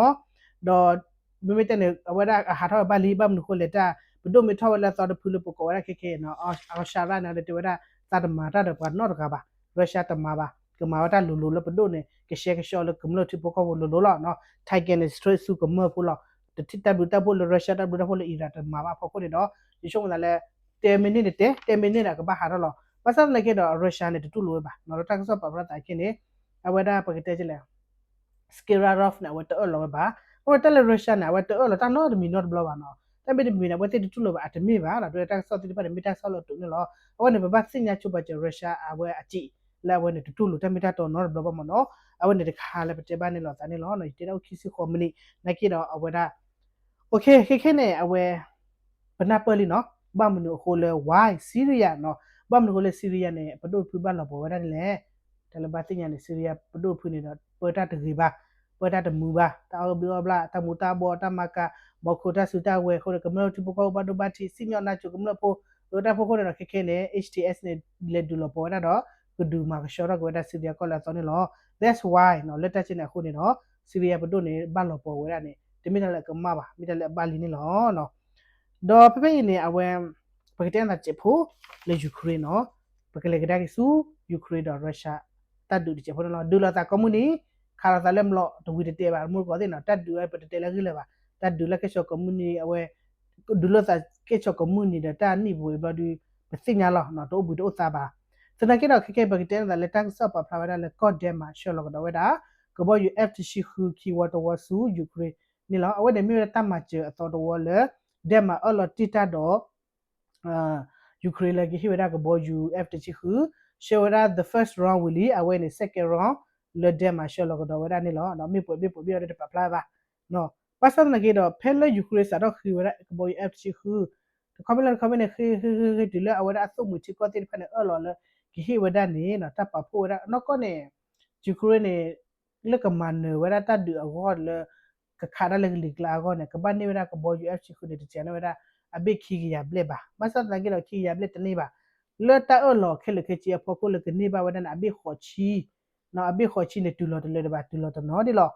ဒီး မ့မ့ၢ်တဲန့ၣ် အဝဲဒၣ်အဟးထီၣ်ဝဲဘၣ်လံ ဘၣ်မနုၤဃိလဲၣ်တၢ် ပဒိၣ်မ့ၢ်ထီၣ်ဝဲလၢအသီတဖုလၢပကိးဝဲဒၣ်ခဲခဲနီၤ Al-Sharaa န့ၣ် တဲဝဲဒၣ် သးတမၤတၢ်ဒီးပှၤနီတဂၤဘၣ်, Russia တမၤဘၣ်, ကမၤဝဲတၢ်လိၤလိၤလၢပဒိၣ်န့ၣ် ကရှဲကဆှီလၢကမျၢၢ်ထံဖိကီၢ်ဖိလိၤလိၤလီၤ, Taiwan န့ၣ် straight ဆူကမျၢၢ်ဖိလီၤ, တထံၣ်တၢ်ဘျုးတၢ်ဖှိၣ်လၢ Russia တၢ်ဘျုးတၢ်ဖှိၣ်လၢ Iran တမၤဘၣ်ဖီခိၣ်န့ၣ်ဒီး ယဆိကမိၣ်သးလၢ တဲမ့ၢ်န့ၢ်န့ၣ်တဲ တဲမ့ၢ်န့ၢ်န့ၣ် ကဘၣ်ဟးထီၣ်လီၤ, ဘၣ်ဆၣ်သနာ်က့ဒီး Russia န့ၣ် တတူၢ်လိာ်ဝဲဘၣ်, ဒီးတၢ်ကစီၣ်ပာ်ဖျါသးခဲန့ၣ် အဝဲဒၣ်ပကတဲလဲၣ် Skerarov န့ၣ် အဝဲတအၢၣ်လီၤဝဲဘၣ်, အဝဲတၢ်လၢ Russia န့ၣ် အဝဲတအၢၣ်လီၤတၢ်နီတမံၤနီတဘျီဘၣ်နီၤ, တၢ်မ့ၢ်တမံၤန့ၣ် အဝဲသ့ၣ်တတူၢ်လိာ်ဘၣ် အတမ့ၢ်ဘၣ်နီၤ, ဒီးတၢ်ကစီၣ်သ့ၣ်တဖၣ်န့ၣ် မ့ၢ်တၢ်ကစီၣ်လၢအတိာ်န့ၣ်လီၤ, အဝဲန့ၣ် ပဘၣ်သ့ၣ်ညါဆိပာ်စၢၤ Russia အဝဲအစံး လၢအဝဲန့ၣ်တတူၢ်လိာ်တၢ်မ့ၢ်တၢ်တီနီတဘျီဘၣ်မ့ၢ်နီၤ, အဝဲန့ၣ်တခါလၢပတဲဘၣ်န့ၣ်လီၤသးန့ၣ်လီၤ, ယတဲဒၣ်အိၣ်ခံဆံဃိးမံးနံး နာ်က့ဒီးအဝဲဒၣ် ခဲခဲန့ၣ် အဝဲ ပနၢ်ပၢၢ်လံနီၤ, ဘၣ်မနုၤအဃိလၢ why Syria နီၤ, ဘၣ်မနုၤအဃိလၢ Syria န့ၣ် ပဒိၣ်တဖုဘၣ်လီၤပှီၤဝဲဒၣ်န့ၣ်လဲၣ်, တၢ်လၢဘၣ်သ့ၣ်ညါန့ၣ် Syria ပဒိၣ်တဖုန့ၣ်ဒီး ပၢတၢ်တဂ့ၤဘၣ်, ပၢတၢ်တမုာ်ဘၣ်, တၢ်အီၣ်ဘျုးအီၣ်ဘျၣ်, တၢ်မူၤတၢ်ဘှီး, တၢ်မၤကၤ, ဘီခိၣ်တၢ်စုတၢ်ဝဲၤအဃိန့ၣ် ကမျၢၢ်ထံဖိကီၢ်ဖိဘၣ်ဒိဘၣ်ထံး စံၣ်ညီၣ်နၢ်စိၤကမျၢၢ်ဖိ, အတၢ်ဖီခိၣ်န့ၣ်ဒီး ခဲခဲန့ၣ် H T S န့ၣ် လဲၤဒုးလီၤပှီၤဝဲဒၣ်ဒီး ကဒုးမၤကဆှီထီၣ်က့ၤဝဲဒၣ် Syria ကီၢ်လၢအသီန့ၣ်လီၤ, that's why နီၤ, လၢတၢ်ကဲန့ၣ်အဃိန့ၣ်ဒီး Syria ပဒိၣ်န့ၣ် ဘၣ်လီၤပှီၤဝဲဒၣ်န့ၣ် တမ့ၢ်တၢ်လၢအကမၣ်ဘၣ်, မ့ၢ်တၢ်လၢအဘၣ်လံန့ၣ်လီၤ. ဒီးဖဲဖဲအံၤန့ၣ် အဝဲ ပကတဲနသးတစဲးဖိ လၢ Ukraine နီၤ, ပကလဲၤကဒါက့ၤဆူ Ukraine ဒီး Russia တၢ်ဒုးတစဲးဖိန့ၣ်လီၤ, ဒုးလိာ်သးကိးမုၢ်နံၤ, ခးလိာ်သးလၢမျိာ် တဝံၤတတဲာ်ဘၣ် တမူတကိးသ့ၣ်နီၤ, တၢ်ဒုးဝဲပတတဲလၢအဂ့ၢ်လၢၤဘၣ်, တၢ်ဒုးလၢကဲၣ်ဆိးကိးမုၢ်နံၤ အဝဲ ဒုးလိာ်သးကဲၣ်ဆိးကိးမုၢ်နံၤဒီးတၢ်နံၣ်ပူၤအံၤဘျီဒုး ပသ့ၣ်ညါလီၤ, တအိၣ်ဘှံးတအိၣ်သါဘၣ်. သနာ်က့ဒီး ခဲခဲပကတဲနသးလၢတၢ်ကစီၣ်ပာ်ဖျါဝဲဒၣ်လၢကီၢ် Denmark ဆှၢလီၤကဒီးဝဲဒၣ် ကဘီယူၤ F တဆံဃု ခံဝီတဝီဆူ Ukraine န့ၣ်လီၤ. အဝဲန့ၣ်မ့ၢ်ဝဲဒၣ်တၢ်မၤစၢၤအသီတဝီလၢ Denmark အၢၣ်လီၤတ့ၢ်တၢ်ဒီး Ukraine လၢကဟ့ၣ်ဝဲဒၣ်ကဘီယူၤ F တဆံဃု, ဆှၢဝဲဒၣ် the first round ဝံၤလံ, အဝဲန့ၣ် second round လၢ Denmark ဆှၢလီၤကဒီးဝဲဒၣ်န့ၣ်လီၤ. မ့ၢ်ပှဲၤမ့ၢ်ပှဲၤမ့ၢ်အီၤဒီးတပာ်ဖျါဘၣ်နီၤ. ဘၣ်ဆၣ်သနာ်က့ဒီး ဖဲလၢ Ukraine စးထီၣ်ဃ့ဝဲဒၣ်ကဘီယူၤ F တဆံဃု တခီဖဲလဲၣ်တခီဖဲန့ၣ် ဃ့ဃ့ဃ့ဃ့တုၤလၢအဝဲဒၣ်အသုးမုၢ်ထံကီၢ်သ့ၣ်တဖၣ်န့ၣ် အၢၣ်လီၤလၢ ကဟ့ၣ်ဝဲဒၣ်န့ၣ် တၢ်ပာ်ဖှိၣ်ဝဲဒၣ်နီၢ်ကီၢ်န့ၣ် Ukraine န့ၣ် လၢကမၤနၢၤဝဲဒၣ်တၢ်ဒုးအဂီၢ်လၢ ကခးတၢ်လၢကလံၤကျါအဂီၢ်န့ၣ် ကဘၣ်န့ၢ်ဝဲဒၣ်ကဘီယူၤ F တဆံဃုန့ၣ် တစှၤန့ၢ်ဝဲဒၣ် အဘ့ၣ်ခံကယၤဘျဲၣ်ဘၣ်. ဘၣ်ဆၣ်သနာ်က့ဒီး ခံကယၤဘျဲၣ်တန့ၢ်ဘၣ်. လၢတၢ်အၢၣ်လီၤခဲလၢာ်ခဲဆ့အဖီခိၣ်လၢကန့ၢ်ဘၣ်ဝဲဒၣ်န့ၣ် အဘ့ၣ်ဃိးဆံ အဘ့ၣ်ဃိးဆံန့ၣ် တုၤလီၤတလၢာ်ဒံးဘၣ် တုၤလီၤတနီၤဒံးလီၤ.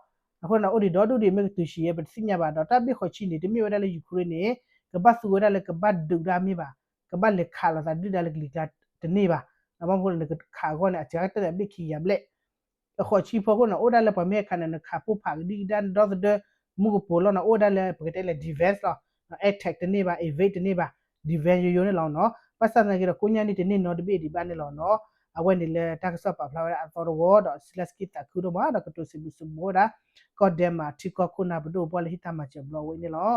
အဃိန့ၣ် အိၣ်ဒံးဒီဒူၣ်ဒံးမ့ၢ်ကတုၤဆံးယဲၢ် ပတသ့ၣ်ညါဘၣ်ဒီး တၢ်ဘ့ၣ်ဃိးဆံန့ၣ် တမ့ၢ်ဝဲဒၣ်လၢ Ukraine န့ၣ် ကဘၣ်သူဝဲဒၣ်လၢကဘၣ်ဒုးတၢ်မ့ၢ်ဘၣ်, ကဘၣ်လဲၤခးလိာ်သးဒုၣ်ဒါလၢကလံၤကျါတန့ၢ်ဘၣ်. ဘၣ်မနုၤဃိလၢနကခးအဂီၢ်န့ၣ် အစှၤကတၢၢ်န့ၣ်အဘ့ၣ်ခံကယၤဘျဲၣ် အဃိးဆံဖီခိၣ်န့ၣ် အိၣ်ဒၣ်လၢပှၤမ့ၢ်ဟဲခးန့ၣ် နခးပိၢ်ဖးကဒံကဒါဒီသဒၢ မူကပိာ်လီၤန့ၣ် အိၣ်ဒၣ်လၢပကတဲလၢ defense လီၤ. attack တန့ၢ်ဘၣ် evade တန့ၢ်ဘၣ် defense ယိယိန့ၣ်လီၤနီၤ. ဘၣ်ဆၣ်သနာ်က့ဒီး ကိညါန့ၣ်တန့ၢ်နီတဘ့ၣ်ဒံးဘၣ်န့ၣ်လီၤနီၤ. အဝဲန့ၣ်လၢတၢ်ကစီၣ်ပာ်ဖျါဝဲဒၣ်အသီတဝီဒီး Zelenskyy သးခုဒိၣ်မးဒီးကတိၤစံးဘျုးစံးဖှိၣ်ဝဲဒၣ် ကီၢ် Denmark ထံကီၢ်ခိၣ်နၢ်ပဒိၣ်ပှၢ်လၢဟံၣ်တၢ်မၤစၢၤဘျီဝဲန့ၣ်လီၤ.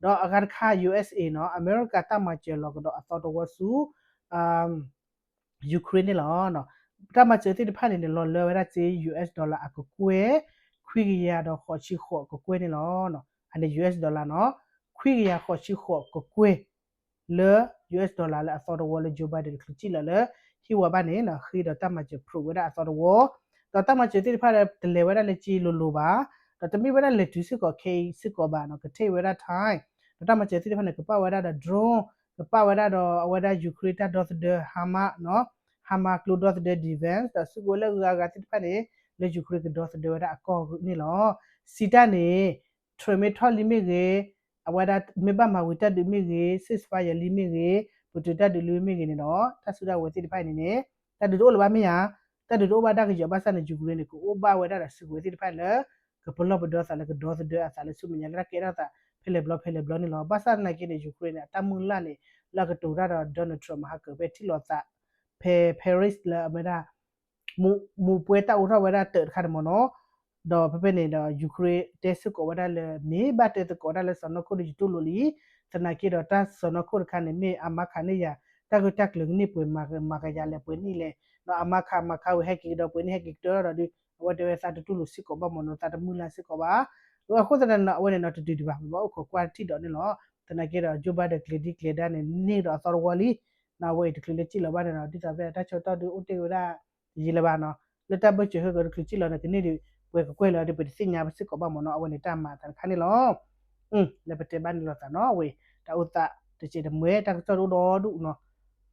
ဒီးအဂၤတခါ U S A နီၤ အမဲရကၤတၢ်မၤစၢၤလီၤကဒီးအသီတဝီဆူ Ukraine န့ၣ်လီၤ. တၢ်မၤစၢၤသ့ၣ်တဖၣ်န့ၣ်န့ၣ် လီၤလၢဝဲဒၣ်စ့ U S dollar အကကွဲၢ် ခွံကယၤဒီးဃိးဆံဃိးကကွဲၢ်န့ၣ်လီၤ. အန့ၣ် U S dollar နီၤ ခွံကယၤဃိးဆံဃိးကကွဲၢ် လၢ U S dollar လၢအသီတဝီလၢ Joe Biden တချုးစံၣ်လီၤလၢ ဟံၣ်ဝါဘၣ်န့ၣ် ဃ့ဒီးတၢ်မၤစၢၤ prove ဝဲဒၣ်အသီတဝီ, ဒီးတၢ်မၤစၢၤသ့ၣ်တဖၣ်ဒီး တလဲၤဝဲဒၣ်လၢစ့လိၤလိၤဘၣ်, ဒီးတမ့ၢ်ဝဲဒၣ်လဲၤတုၤစ့ၢ်ကီးခဲအံၤစ့ၢ်ကီးဘၣ်နီၤ, ကထံၣ်ဝဲဒၣ် time, ဒီးတၢ်မၤစၢၤသ့ၣ်တဖၣ်န့ၣ် ကပာ်ဝဲဒၣ်ဒီး drone, ကပာ်ဝဲဒၣ်ဒီးအဝဲဒၣ် Ukraine တၢ်ဒီသဒၢ HIMARS နီၤ, HIMARS ကျိဒီသဒၢ defense ဒီးစုကဝဲၤလၢအဂၤဂၤသ့ၣ်တဖၣ်န့ၣ် လၢ Ukraine ကဒီသဒၢဝဲဒၣ်အကီၢ်န့ၣ်လီၤ. စံးတၢ်န့ၣ် Trump မ့ၢ်ထီၣ်လံမ့ၢ်ဂ့ၤ, အဝဲဒၣ်မ့ၢ်ဘၣ်မၤဝံၤတၢ်ဒုးမ့ၢ်ဂ့ၤ, ceasefire လံမ့ၢ်ဂ့ၤ, ပတုာ်တၢ်ဒုးလံမ့ၢ်ဂ့ၤန့ၣ်ဒီး တၢ်စုကဝဲၤသ့ၣ်တဖၣ်အံၤန့ၣ်န့ၣ် တၢ်ဒုးတအိၣ်လၢၤဘၣ်မ့ၢ်ဧါ, တၢ်ဒုးတအိၣ်ဘၣ်ဒၣ်ကယီၤဘၣ်ဆၣ်န့ၣ် Ukraine န့ၣ် ကအိၣ်ဘၣ်ဝဲဒၣ်ဒီးစုကဝဲၤသ့ၣ်တဖၣ်လၢ ကပလီၢ်ပဒီသးလၢကဒီသဒၢအသးလၢဆူမဲာ်ညါလၢတၢ်ကဲထီၣ်သး ဖဲလဲၣ်ဘျီဖဲလဲၣ်ဘျီန့ၣ်လီၤ. ဘၣ်ဆၣ်သနာ်က့န့ၣ် Ukraine န့ၣ် အတၢ်မုၢ်လၢ်န့ၣ် လၢအကတိၤတၢ်ဒီး Donald Trump မဟါကၢၤဖဲထံၣ်လိာ်သး ဖဲ Paris လၢအမ့ၢ်ဒၣ် မူးပွဲတၢ်အိးထီၣ်ဝဲဒၣ်တၢးတခါန့ၣ်မ့ၢ်နီၤ, ဒီးဖဲဖဲန့ၣ်ဒီး Ukraine တဲစ့ၢ်ကီးဝဲဒၣ်လၢ မ့ၢ်ဘၣ်တဲသကိးဒၣ်လၢစီၤနီၢ်ခိၣ်ဒီးယတူၢ်လိာ်လံ, သနာ်က့ဒီးတၢ်စီၤနီၢ်ခိၣ်တခါန့ၣ် မ့ၢ်အမါခးန့ၢ်ယၤ တၢ်ဂ့ၢ်တၢ်ကျိၤကန့ၢ်ပှဲၤမၤကယၤလဲၣ်ပှဲၤနံၣ်လဲၣ်, ဒီးအမါခးမၤခးဝံၤဟဲက့ၤကဒီးပှဲၤနံၣ်ဟဲက့ၤကတၢၢ်ဒီးဒီး အဝဲတဲဝဲသးတတူၢ်လိာ်စ့ၢ်ကီးဘၣ်မ့ၢ်နီၤ, သးတမုၢ်လၢ်စ့ၢ်ကီးဘၣ်. အဃိသတးန့ၣ် အဝဲန့ၣ်နီၤ တဒုးဒံးဘၣ် ပဘၣ်အိၣ်ခိးကွၢ်ထံၣ်ဒီးန့ၣ်လီၤ. သနာ်က့ဒီး Joe Biden ကျဲၤဒ်ကျဲၤဒါန့ၣ် န့ၢ်ဒီးအသီတဝီလံ အဝဲအံၤတချုးလၢစံၣ်လီၤဘၣ်န့ၣ်ဒီး ဒ်သိးဖဲတၢ်ဆၢကတီၢ်ဒုးအိၣ်တ့ၢ်ဝဲဒၣ် ယံာ်လၢၤဘၣ်နီၤ, လၢတၢ်ဘၢၣ်စၢၤဟၢကီးတချုးစံၣ်လီၤန့ၣ် ကန့ၢ်ဒံးပှဲၤကကွဲၢ်လၢၤဒီး ပတသ့ၣ်ညါပစ့ၢ်ကီးဘၣ်မ့ၢ်နီၤ, အဝဲန့ၣ်တၢ်မၤအသးတခါန့ၣ်လီၤ. လၢပတဲဘၣ်န့ၣ်လိာ်သးနီၤ အဝဲ တၢ်အိၣ်သးတစဲးတမှဲ တၢ်ကစီၣ်တအိၣ်ဒီဒူၣ်နီၤ,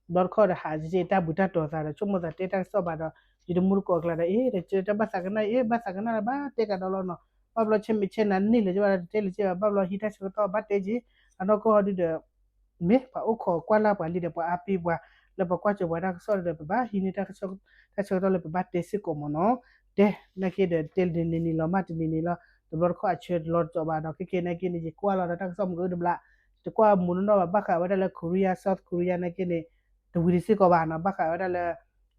ဘျီတခီဒီးဟးက့ၤတၢ်ဘူးတၢ်တီၤသးဒီး ဆိကမိၣ်သးတဲတၢ်ကစီၣ်ဘၣ်ဒီး ယတမူတကိးကျါဒီး အ့ တၢ်ဘၣ်သးကနၣ်အံၤ အ့ ဘၣ်သးကနၣ်ဒီးဘၣ်တဲကဒီးလီၤနီၤ, ဘၣ်ဘျီဆဲးမဲာ်ဆဲးနၤန့ၢ်လၢၤ ကဘၣ်ဒီးတတဲလၢၤဘၣ် ဘၣ်ဘျီဟံးတၢ်ဆၢကတီၢ်ဘၣ်တဲက့ၤ, အနီၢ်ကီၢ်ဟီဒုဒီး မ့ၢ်ပှၤအိၣ်ခိးကွၢ်လၢ်ပှၤလံဒီး ပှၤအါပ့ၤပှၤ လၢပှၤကွၢ်စၢၤပှၤတၢ်ကစီၣ်ဒီး ပဘၣ်ဟံးန့ၢ်တၢ်ကစီၣ် တၢ်ဆၢကတီၢ်လၢပဘၣ်တဲစ့ၢ်ကီးမ့ၢ်နီၤ, တဲနာ်က့ဒီး တဲန့ၣ်န့ၣ်လီၤ မ့ၢ်တန့ၣ်န့ၣ်လီၤ, တဘျီတခီအဆၢလီၤတစီၤဘၣ်ဒီး ခဲကဲနာ်က့န့ၣ် ယကွၢ်လီၤဒီးတၢ်ကစီၣ်မ့ၢ်ကအုတဘျီ တကွၢ်မူးနီၢ်နီၢ်ဘၣ် ဘၣ်ဃးဝဲဒၣ်လၢ Korea South Korea နာ်က့န့ၣ် တဝံၤတစ့ၢ်ကီးဘၣ်နီၤ, ဘၣ်ဃးဝဲဒၣ်လၢ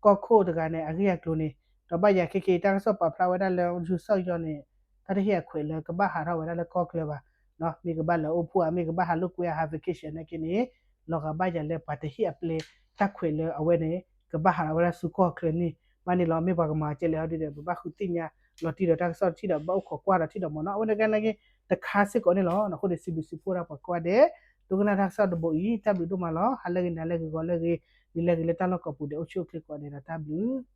ကီၢ်ခိၣ်တဂၤန့ၣ် အဂ့ၢ်အကျိၤန့ၣ်, ဒီးဘၣ်ယၤခဲကဲတၢ်ကစီၣ်ပာ်ဖျါဝဲဒၣ်လၢ ယူၤစီၣ်ယီၤန့ၣ် တၢ်တဟ့ၣ်အခွဲးလၢကဘၣ်ဟးထီၣ်ဝဲဒၣ်လၢကီၢ်ချၢဘၣ် မ့ၢ်ကဘၣ်လဲၤအိၣ်ဖှိၣ်ဧါ မ့ၢ်ကဘၣ်ဟးလိာ်ကွဲဧါ ဟး vacation နာ်က့န့ၣ် လီၤဂာ်ဘၣ်ယၤလၢပှၤတဟ့ၣ်အပျဲၢ်တၢ်ခွဲးလၢအဝဲန့ၣ် ကဘၣ်ဟးထီၣ်ဝဲဒၣ်ဆူကီၢ်ချၢန့ၣ် ဘၣ်န့ၣ်လီၤ, မ့ၢ်ပှၤကမၤကဲလဲၣ်အီၤဒ်ဒီး ပဘၣ်ဃုသ့ၣ်ညါလီၤတံၢ်ဒီးတၢ်ကစီၣ်တထံၣ်ဒီး ဘၣ်အိၣ်ခိးကွၢ်ဒီးထံၣ်ဒီးမ့ၢ်နီၤ, အဝဲန့ၣ်ကဲနာ်က့ တခါစ့ၢ်ကီးန့ၣ်လီၤ. အဃိန့ၣ် စံးဘျုးစံးဖှိၣ်ဒၣ်ပှၤကိးဂၤဒဲး ဒိကနၣ်တၢ်ကစီၣ်တဘိအံၤ တၢ်ဘျုးဒိၣ်မးလီၤ. ဟးလၢဂ့ၤနၤလၢဂ့ၤဂီၤလၢဂ့ၤ နံၤလၢဂ့ၤလၢတၢ်လီၢ်ကိးပူၤဒဲး အိၣ်ဆူၣ်အိၣ်ချ့ကိးဂၤဒဲးဒီးတၢ်ဘျုး